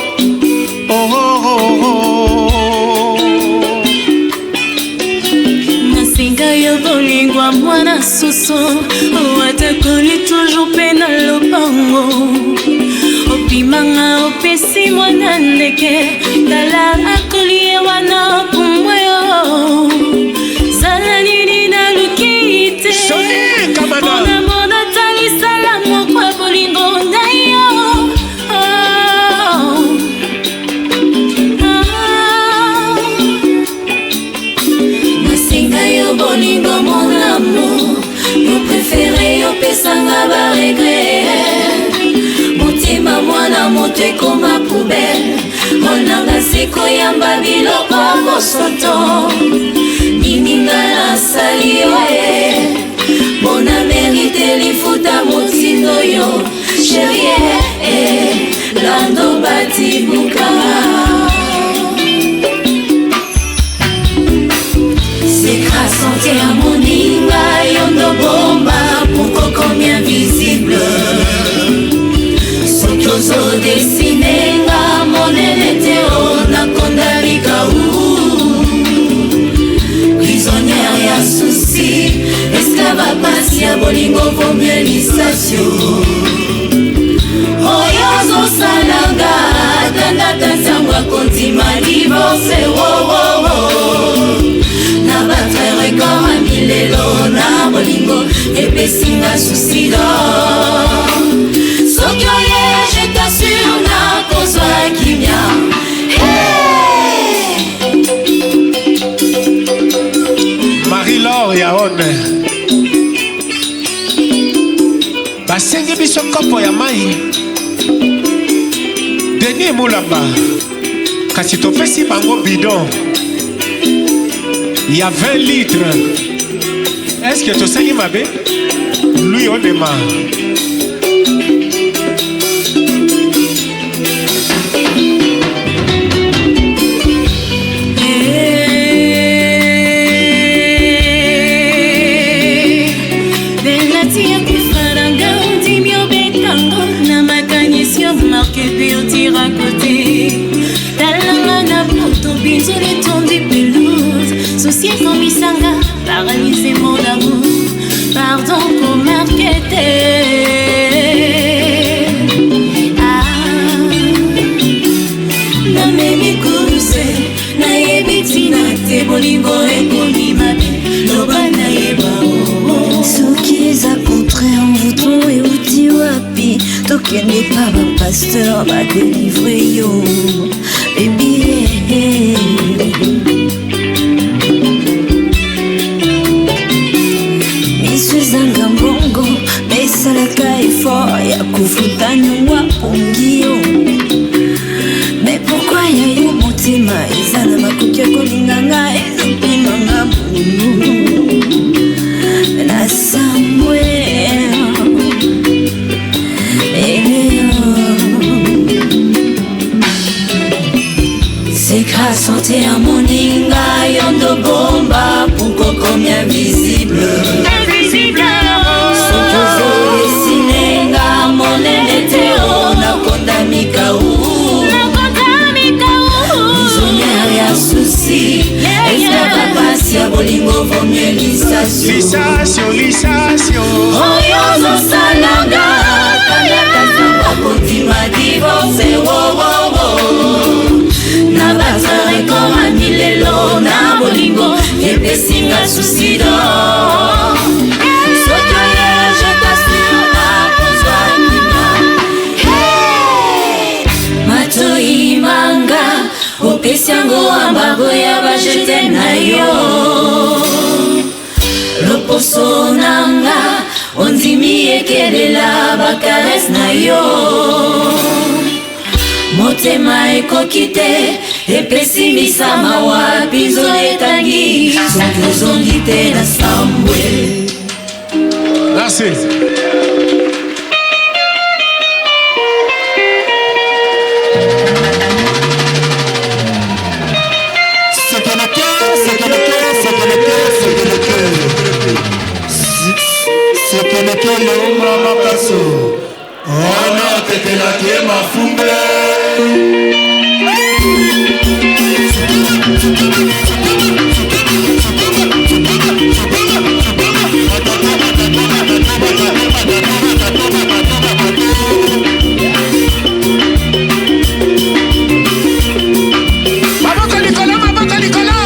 orororo. Nasenga yo bolingwa mwana soso, atakoli toujours mpe na lopango. Opimanga, opesi mwana ndeke, tala akoli ye wana pumbwe yo. Zala nini naluki te mpona mona talisala moko ya bolingo na yo. Oh. Ah. Nasenga yo bolingo mon amour, yo préféré, opesanga ba regrets. Motema mwana moto ekoma poubelle, monanga sekoyamba biloko bosoto. Nini nga nasali yo e mpona mérite lifuta motindo yo, chérie? Lando batibuka. Secret santé ya moninga yo ndobomba, pourquoi comme invisible? Soki ozodesine nga monene te, o nakondalika u prisonnière ya souci, esclave pasi ya ya bolingo vomie lisasio oyo ozosalanga tandata nsango akondima divorce wowowo na batre record ya milelo na bolingo epesinga susido soki oye je t'assure nakozwa kimia. Hey! Marie-Laure Yaone basengi biso kopo ya mai. Denis Mulamba, kasi topesi bango bidon ya 20 litres. Est-ce que tosali mabe? Lui ondema. Penalty ya kufa na nga ondimi obetango na makanisi yo marke mpe otira kote talanga na poto binzoli etondi pelouse souci ekomisanga paralyse mon amour pardon komarke te. Ah, namemi kuruse nayebi ntina te bolingo ekomi mabe loba nayeba oh. Soki eza contraire envoûtant euti wapi tokende pa bapasteur badelivre yo bebi. Miso ezanga mbongo mesalaka effort ya kofuta nyongwa pongi yo me pourkui ya yo motema eza na makoki ya kolinga nga ezopimanga bunu na sambwe eleo. Secret santé ya moninga yondo bomba pour kokomi invisible. Invisible. Soki ozodesininga monene te o nakondamika u prisonnière ya susi esclave pasi ya bolingo vomie lisasio. Lisasio, lisasio. Oyo ozosalanga kandakasanga kondima divorce wowowo na batre record ya milelo na bolingo epesinga susido soki oye je t'assure nakozwa kimia. Hey! Matoi manga opesi yango embargo ya bajete na yo loposo nanga ondimi ekelela bakarese na yo motema ekoki te epesi misama wapi zo etangi soki ozongi te na sambwe. Merci. Sekeleke, sekeleke, sekeleke, sekeleke. Sekeleke leumra makaso. Ona tetelake mafumbe. Maboko likolo, maboko likolo.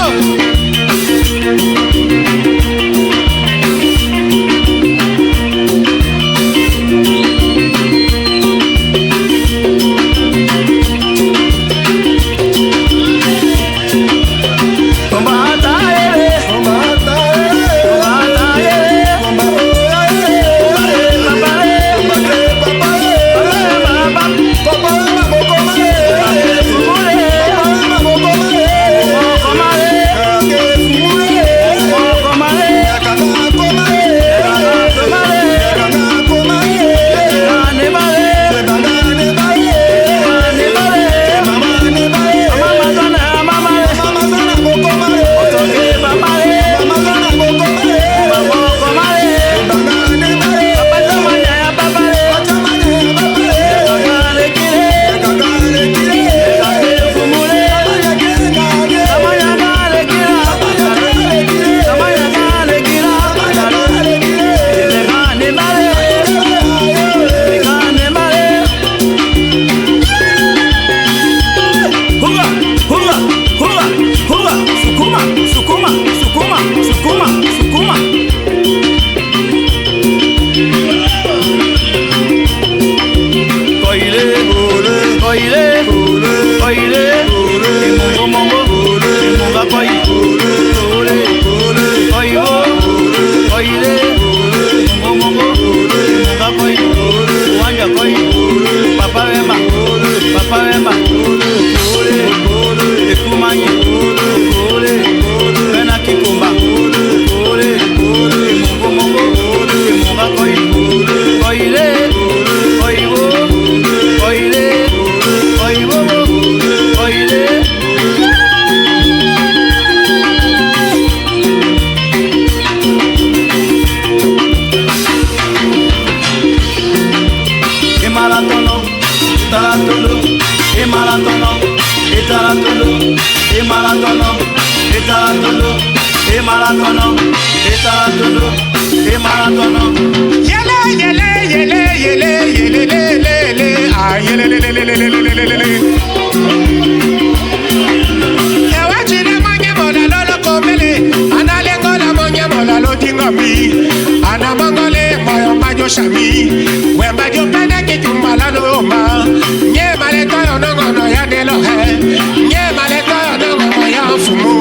Yele yele yele yele yele le le le ah yele le le le le le le le le. Ewachile monye mola lolo komele analengola monye mola lotingami anamongole moyo majo shami wemba jo pene kichumbala no ma nye maleto yo nongono ya nelohe nye maleto yo nongono ya fumu.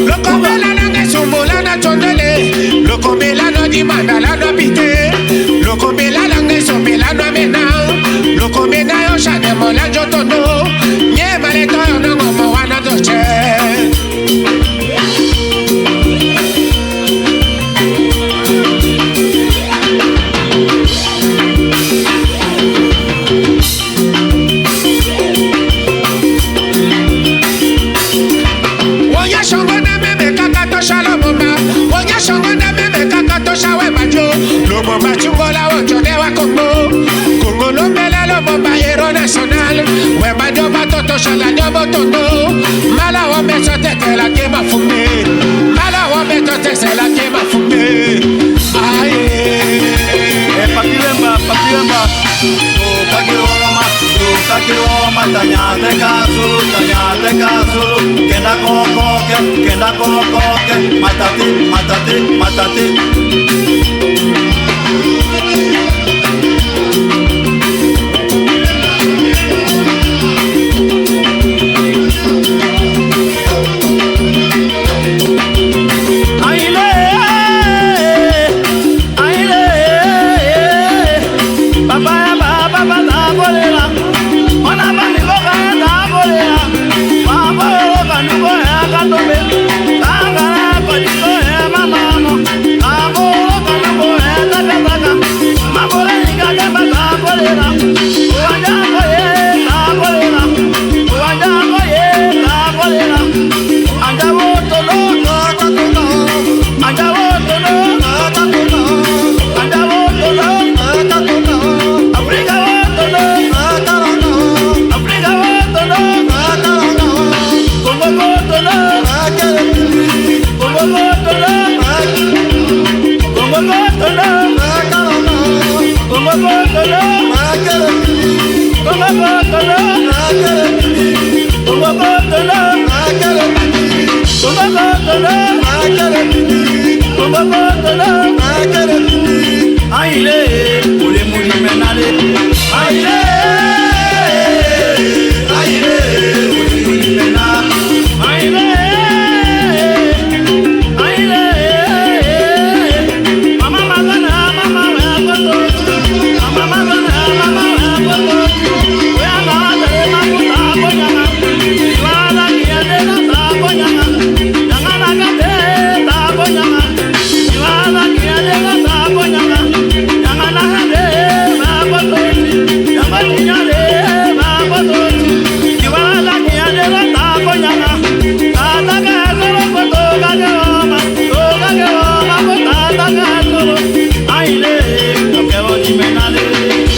Lokombela nanga sumbola na tondele lokombela no dimanda no pite lokombela nanga sombela no amena lokombela yo shane mola jotono nye maleto yo nongo mo wana doche. Matate, matate, matate.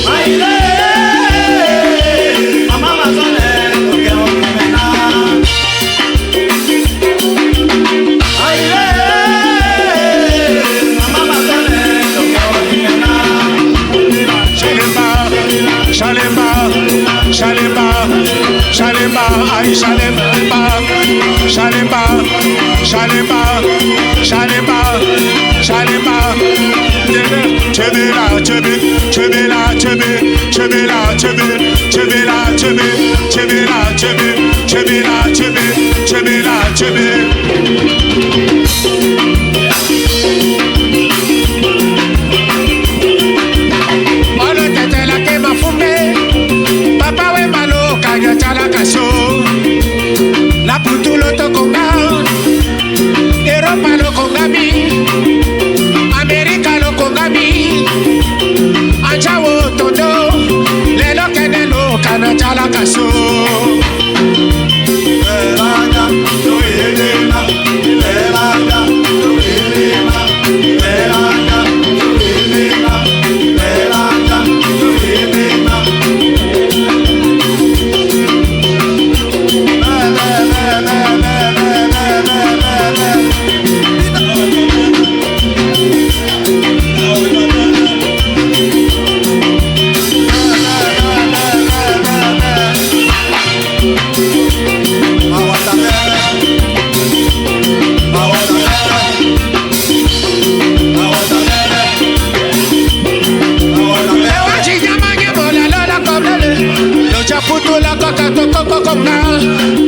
Aile. Shalemba, Shalemba, Shalemba, Shalemba, ay Shalemba, Shalemba, Shalemba, Shalemba, Shalemba. Chebela, chebe, chebela, chebe, chebela, chebe, chebela, chebe, chebela, chebe, chebela, chebe, chebela, chebe. Olotetelake mafumbe, papa wemba lokanya tyalaka so la putu lotokonga, Eropa lokongami, Amerika lokongami, anjawo tondo lelo kende lokana tyalaka so.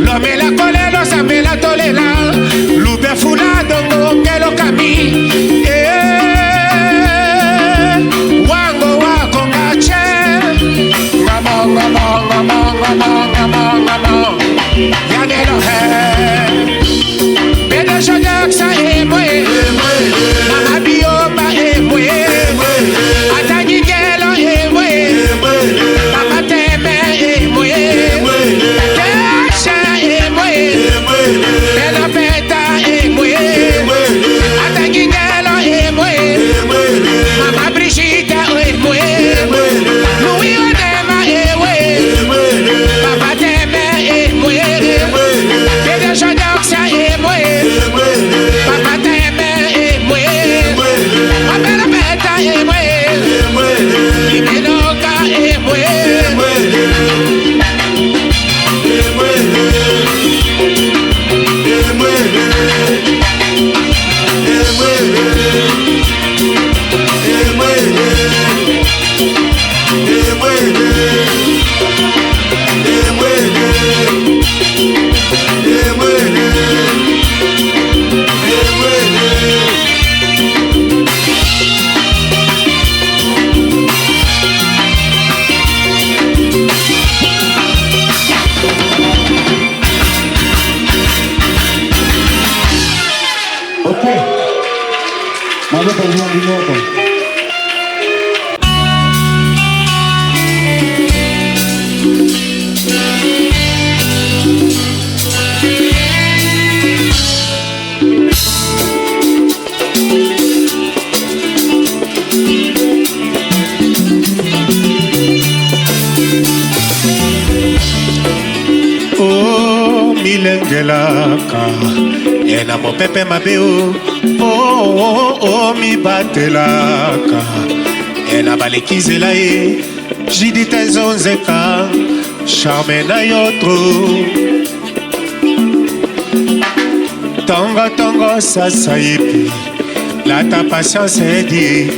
Lomela kolelo samela tolela lube fula dongo ngelo kami. Eh, wango wakonga che. Ngamo ngamo ngamo ngamo ngamo ngamo. Yanelo he. Bede jodek sa emwe. Mama biomba emwe. Atanyingelo emwe. Papa teme emwe. Kesha emwe. Bela peta emwe. Atanyingelo emwe. Mama Brigitte emwe. Louis Onema ewe. Papa teme emwe. Bede jodek sa emwe. Papa teme emwe. Mabela peta emwe. Imenoka emwe. Ok. Maboko biloko. O milengelaka e na mopepe mabe o oh, oh, oh, mibatelaka e na balekizela ye judite ezonzeka charme na yo tro tongotongo sasa yepi lata patience edi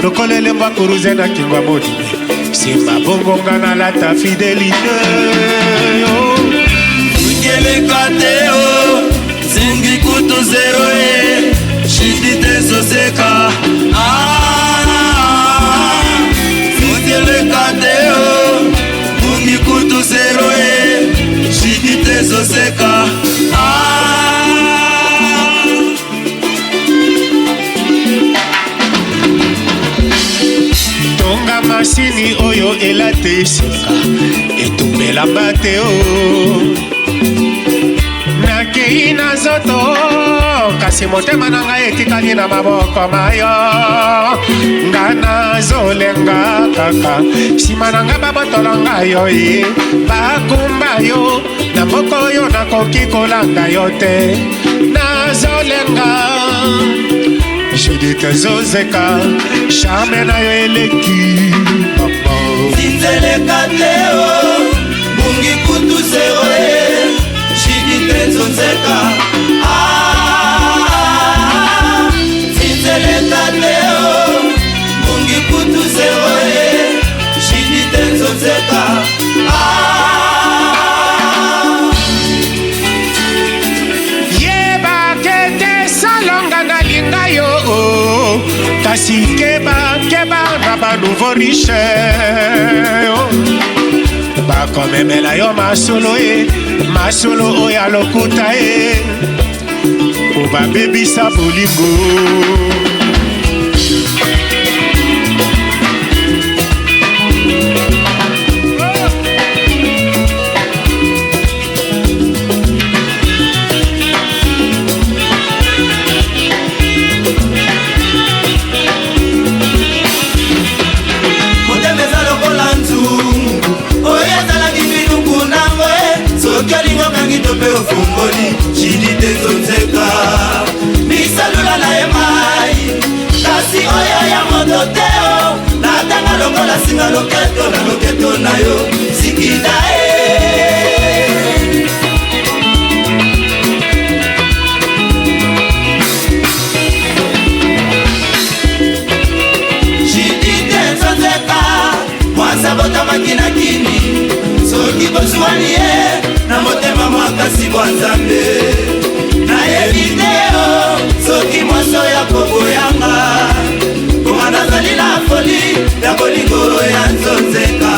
lokola elembo akuruze na kingwa modime nsima bongo nga nalata fidelité oh. Ngeleka te o nzingi kutu zero e shidi te zoseka. Ah, ngeleka te o mungi kutu zero e shidi te zoseka. Ah. Tonga masini oyo elate esika etumbelamba te o nakei na nzoto kasi motema na ngai etikali na maboko mayo. Nga nazolenga kaka nsima na ngai babotola ngai yo ye bakumba yo na mboka oyo nakoki kolanda yo te. Nazolenga Judith ezozeka charme na yo eleki. banouveau riche oh. Bakomemela yo masolo e masolo oyo ya lokuta e po babebisa bolingo. Motema eza lokola nzungu oyo ezalaki biluku nango e soki olingi okangi to mpe ofungoli jidi te nzonzeka misalula na ye mai kasi oyo ya moto te o natanga lokola singa loketo na loketo na yo sikida e. Jidite nzonzeka mwasi abotamaki na kini soki bozwani ye na motema makasi bwa nzambe nayebi te o soki mwasi oyo akoboyanga koma nazali na foli ya bolingo ya nzonzeka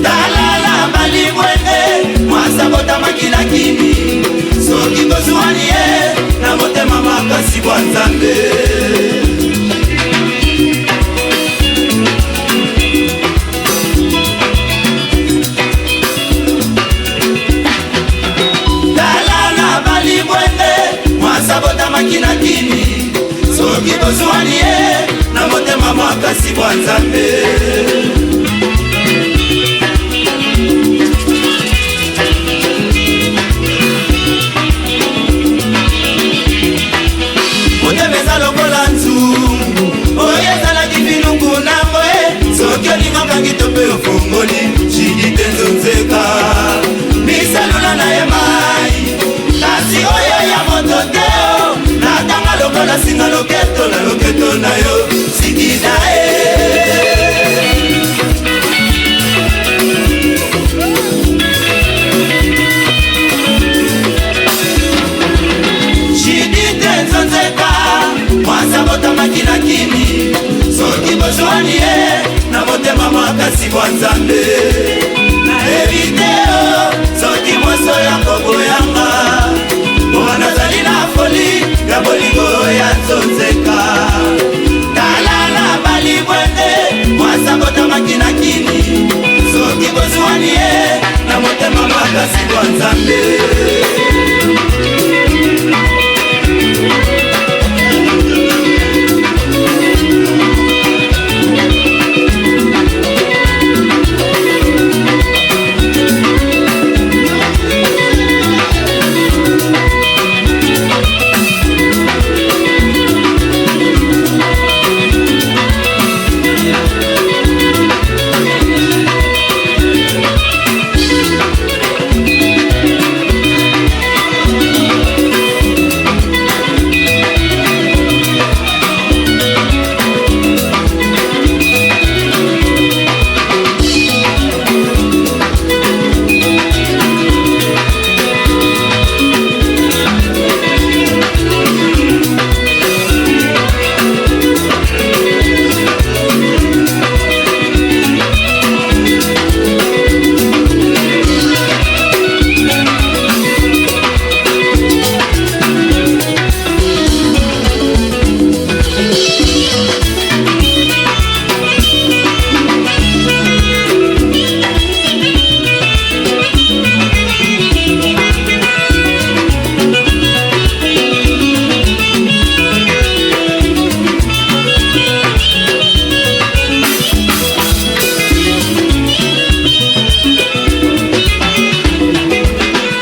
talala balibwende mwasi abotamaki na kini soki bozwani ye na motema makasi bwa nzambe. Tala na balibwende mwasi abotamaki na kini soki bozwani ye na motema makasi bwa nzambe. Motema eza lokola nzungu oyo ezalaki biluku nango e soki olingi okangi to mpe ofungoli jidi te nzonzeka misalula na ye mai kasi oyo ya moto te o natanga lokola singa loketo na loketo na yo sikida e. Jidite nzonzeka mwasi abotamaki na kini soki bozwani ye na motema makasi bwa nzambe nayebi te o soki mwasi oyo akoboyanga koma nazali na foli ya bolingo ya nzonzeka tala na balibwende mwasi abotamaki na kini soki bozwani ye na motema makasi bwa nzambe.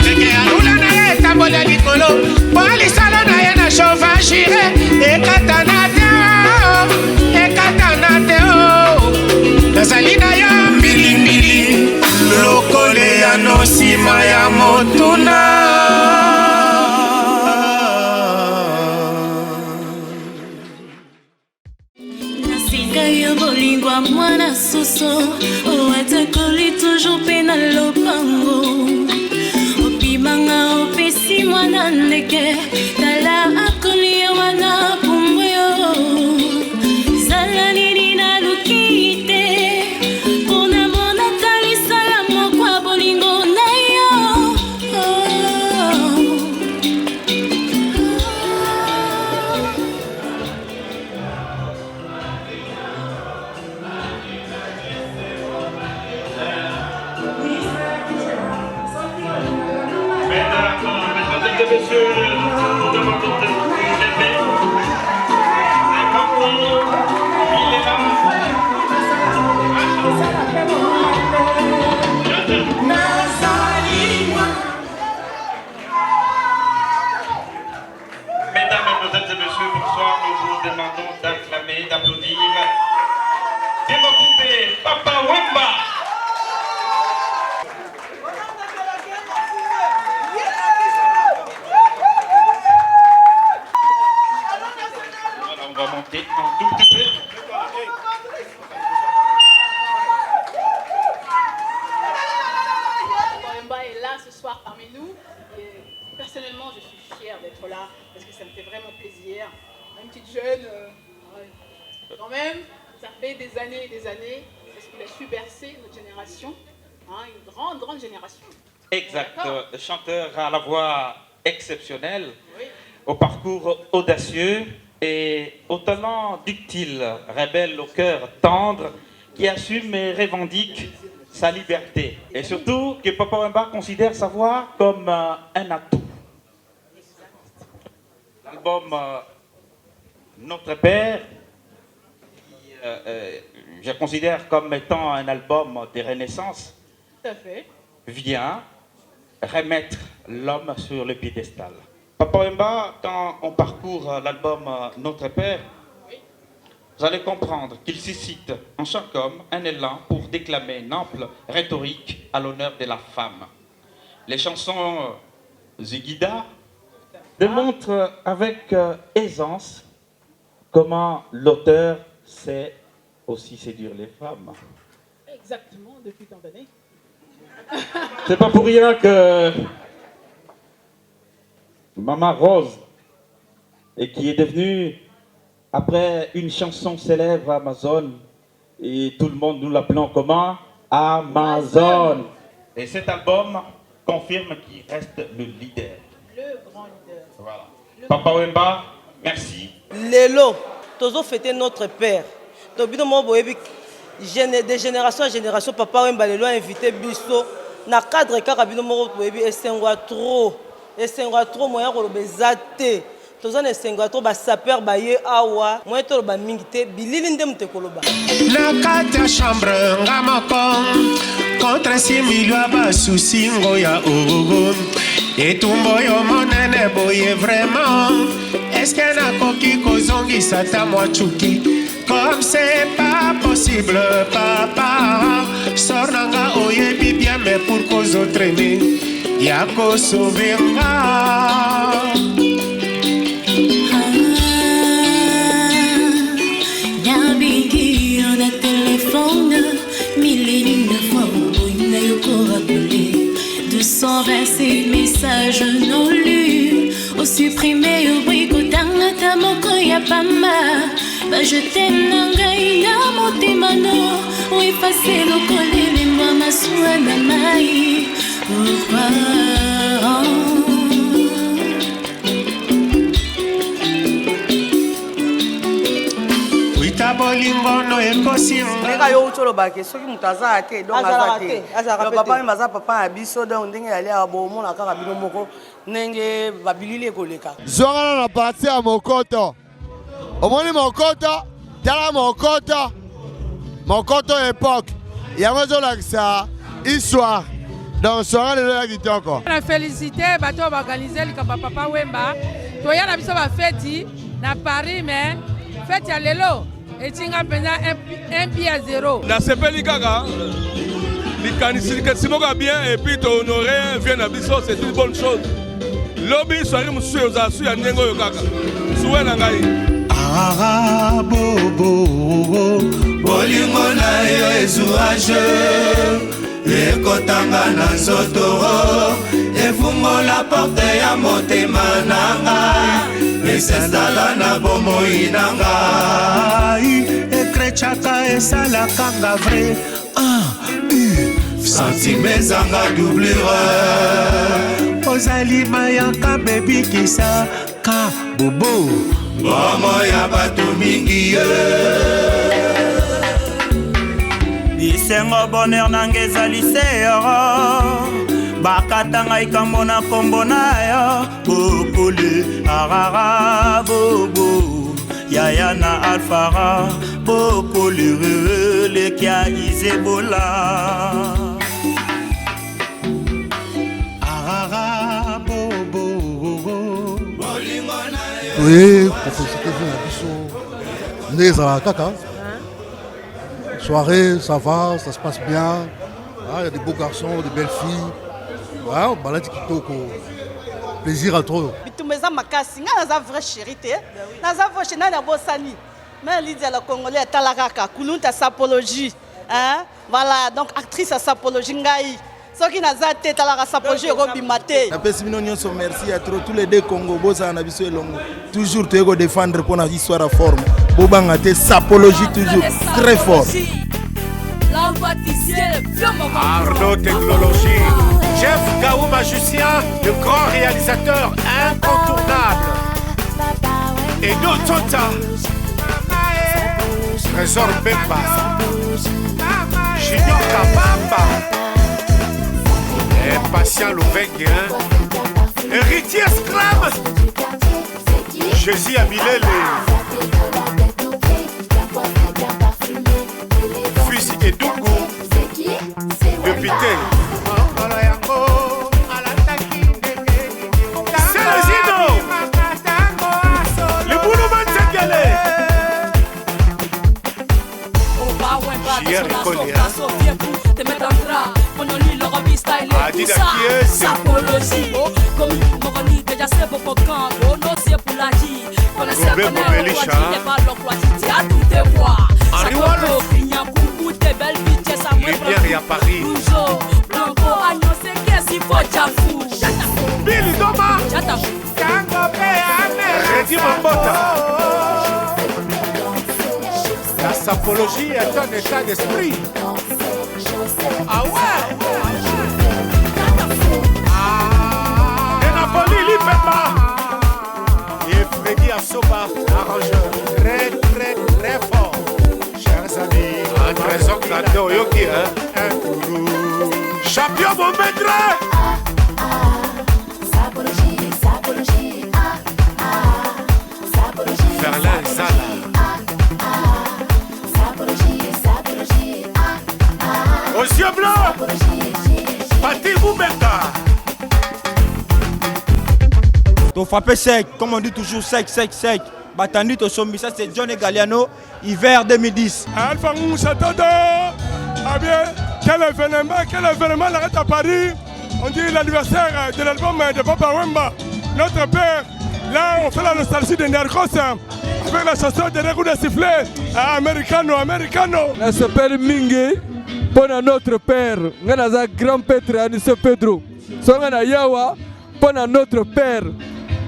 Ndeke alula na ye etambola likolo mpo lisalo na ye na chauffage ekatana te o, ekatana te o. Nazali na yo mbilimbili lokole ya no nsima ya motuna. Nasika yo bolingo ya mwana soso oatakoli toujours mpe na lopango opimanga opesi mwana ndeke tala akoli ye wana pumbu yo zala nini naluki. messieurs, nous vous demandons de vous lever. C'est parti, il est là. Mesdames, Mesdemoiselles et Messieurs, bonsoir. Nous vous demandons d'acclamer, d'applaudir Demakoumbe Papa Wemba. Voilà, on va monter un tout petit peu. Papa Wemba est là ce soir parmi nous. Et personnellement, je suis fière d'être là parce que ça me fait vraiment plaisir. Une petite jeune, ouais. Quand même, ça fait des années et des années parce qu'il a su bercer notre génération, hein, une grande, grande génération. Exact. Chanteur à la voix exceptionnelle, au parcours audacieux et au talent ductile, rebelle au cœur tendre, qui assume et revendique sa liberté. Et surtout que Papa Wemba considère sa voix comme un atout. L'album Notre Père, qui, je considère comme étant un album de renaissance, Tout à fait. vient remettre l'homme sur le piédestal. Papa Wemba, quand on parcourt l'album Notre Père, vous allez comprendre qu'il suscite en chaque homme un élan pour déclamer une ample rhétorique à l'honneur de la femme. Les chansons Zigida démontrent avec aisance comment l'auteur sait aussi séduire les femmes. Exactement, depuis tant d'années. C'est pas pour rien que Maman Rose, et qui est devenue, après une chanson célèbre Amazon, et tout le monde nous l'appelons comment? Amazon. Et cet album confirme qu'il reste le leader. Le grand leader. Voilà. Papa Wemba, merci. Lelo, tozo fêter notre père. Donc, bino mo boyebi, de génération en génération, Papa Wemba lelo a invité biso na cadre kaka bino moko boyebi esengo ya trop. Esengo ya trop moyen koloba eza te. Toza na esengo ya trop, ba sapeur ba ye awa, moyen toloba mingi te, bilili nde moto ekoloba. Na kati ya chambre nga moko contre 6 millions ya basusi ngo ya ogogo etumba oyo monene boye vraiment est-ce que nakoki kozongisa ata mwa cuki comme c'est pas possible papa sor nanga oyebi bien mais pour kozotraîner ya kosauver nga. Nabiki yo na telefone mille et une fois oboyi na yo korappeler 226 messages non lus osupprime oboyi kotanga ata moko ya pamba bajete na ngai na motema no oefase lokola elembo ya masuwa na mai. Pourquoi? Wita bolingono ekosinga. Ndenge yo uti olobaka soki moto aza te, donc aza Azalaka te. te, azalaka Donc pe papa te. Wemba aza papa ya biso, donc ndenge yali awa bomona kaka bino moko ndenge babilili ekoleka. Zwangana na parti ya mokoto. Omoni mokoto, tala mokoto. Mokoto époque. Yango ezolakisa histoire. Donc soirée lelo ya kitoko. Na félicité bato oyo baorganize likambo ya Papa Wemba. Toya na biso bafeti na Paris, mais feti ya lelo etinga mpenza un pied à zéro. Nasepeli kaka likanisi likanisi moko ya bien et puis tohonore vie na biso, c'est une bonne chose. Lobi soirée mosusu ozala su ya ndenge oyo kaka suwe na ngai. Ah, bobo, bolingo na yo ezuage ekotanga na nzoto efungola porte ya motema na ngai esestala na bomoi na ngai ekrechaka esalaka nga vrai ah, u sentime ezanga doublure ozali mayaka mebikisa ka bobo bomo ya bato mingi ye. Bisengo bonheur nanga ezali se yoro bakata ngai kambo na kombo na yo Bokole arara bobo yaya na alfara bokole lekia izebola. Arara bobo. Toye kofélicite vie na biso nde ezalaka kaka soirée, ça va, ça se passe bien. Ah, il y a des beaux garçons, des belles filles. Ah, balati kitoko, plaisir à trop. Bitumba eza makasi. Ngai naza vrai chéri te, naza vrai chéri. Nani abosani Mère Lydia la Congolais? Atala kaka kulunta sapologie, hein? Voilà, donc actrice ya sapologie, ngai soki naza te, talaka sapologie ekobima te. Napesi bino nyonso merci ya trop. Tous les deux Congo, bozala na biso elongo toujours. Toye kodéfendre mpo na histoire ya forme. Bobanga te, sapologie toujours très fort. Arnaud Technologie, Jeff Gaouma Lucien, le grand réalisateur incontournable. Edo Tota, Trésor Bemba, Junior Kabamba, et Patient Louvengue, hein? Héritier Esclave, Jésus Amilele, Fils Edungu, député. Celezino, Libulu Mantekele, JR Ekoli, hein? Adida Kiese. Gobé Bobelisha, Henri Wolf, Lumière ya Paris, Billy Doma, Redi Mambota. La sapologie est un état d'esprit. Ah ouais! De Napoli, Lipemba. Et Freddy Assoba, arrangeur. Très, très, très fort. Chers amis. Un trésor Kate Oyoki, hein? Champion, mon maître! Ferlin Zala. Aux yeux bleus, Pati Moubenga. Tofrappe sec, comme on dit toujours, sec, sec, sec. Batandi tosombi, ça c'est John Galliano, hiver 2010. Alpha Moussa Toto. Ah bien, quel événement, quel événement l'arrête à Paris. On dit l'anniversaire de l'album de Papa Wemba, notre père. Là, on fait la nostalgie de Narcos avec la chanson de coup de sifflet. Ah, Americano, Americano. Nasepeli mingi mpo na notre père. Ngai naza grand prêtre Aniso Pedro. So ngai na yawa mpo na notre père,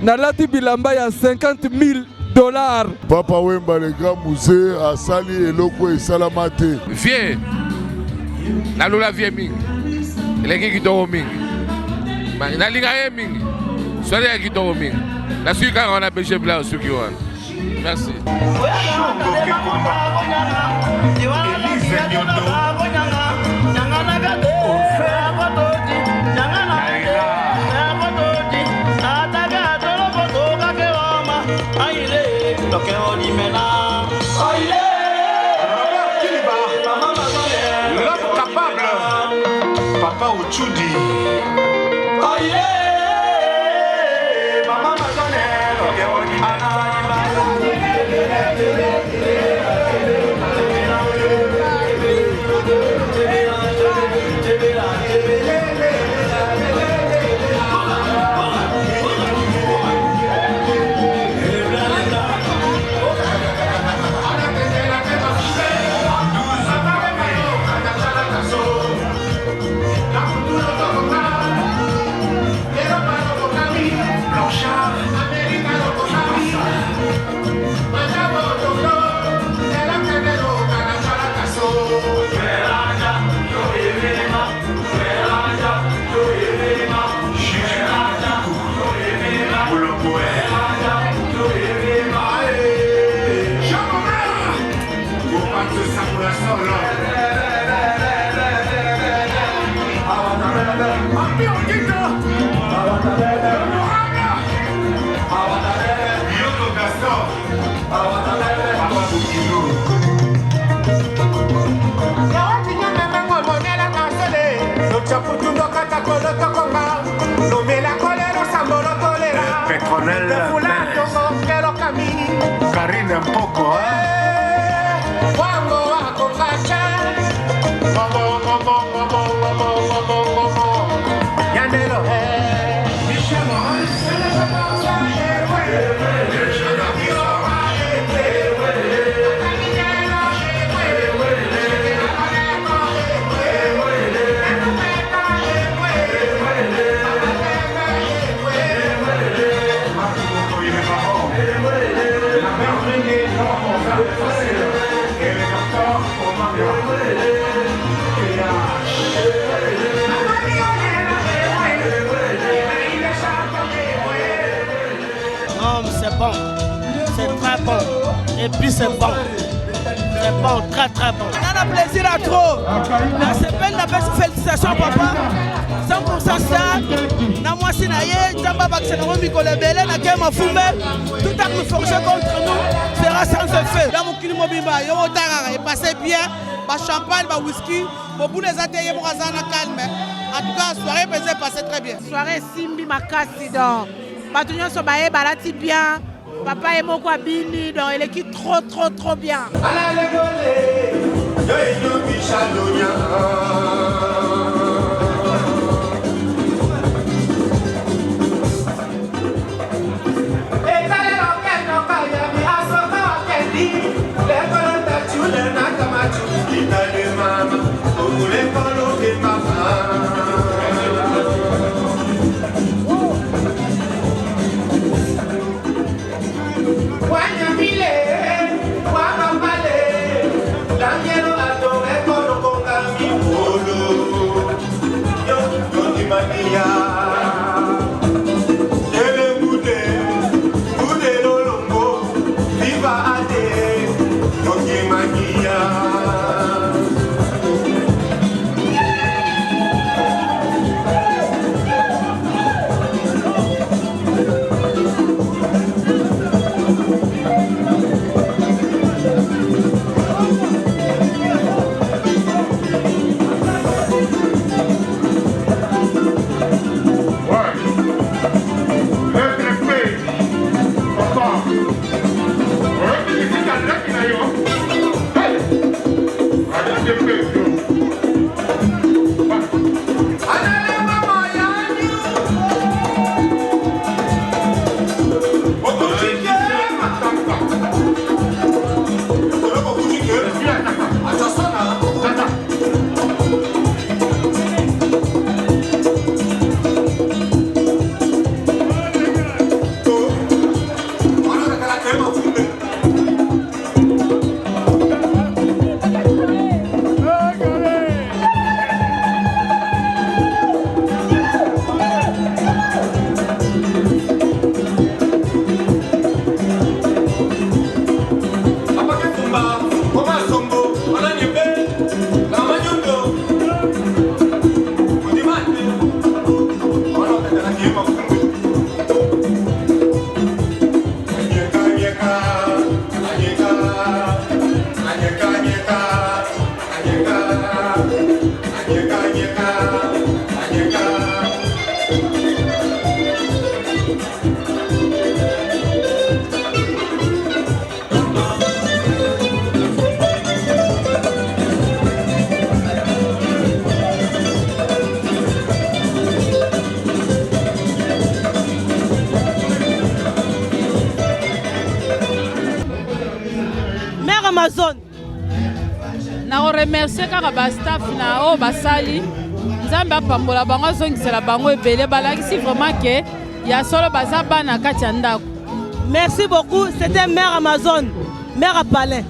nalati bilamba ya 50 000 dollars. Papa Wemba, le grand musée, asali eloko esalama te. Vie nalula vie mingi, eleki kitoko mingi. Nalinga ye mingi, soirée ya kitoko mingi. Nasuki kaka wana, BG Bla osuki wana. Merci. Elise Nyondo. Robert Kiliba, l'homme capable, Papa Ochudi. Ronel Karine Mpoko Non, c'est bon. C'est très bon. Et puis c'est bon. C'est bon, très très bon. On a plaisir à trop. nasepeli napesi félicitation papa 100 star na mwasi na ye nzambe abakisa nango mikolo ebele na ke mafumbe tout arme forgé contre nous sera sans effet ya mokili mobimba yo otakaka epasse bien bachampagne bawhisky mobulu eza te ye moko aza na calme en tout cas soirée mpenza epasse très bien soirée esimbi makasi donc bato nyonso baye balati bien papa ye moko abini donc eleki trop trop trop bien Mère Amazon. Nakoremercie kaka bastaff na oyo basali nzambe apambola bango azongisela bango ebele balakisi vraiment ke ya solo baza bana kati ya ndako Merci beaucoup. C'était Mère Amazon, Mère à Palais.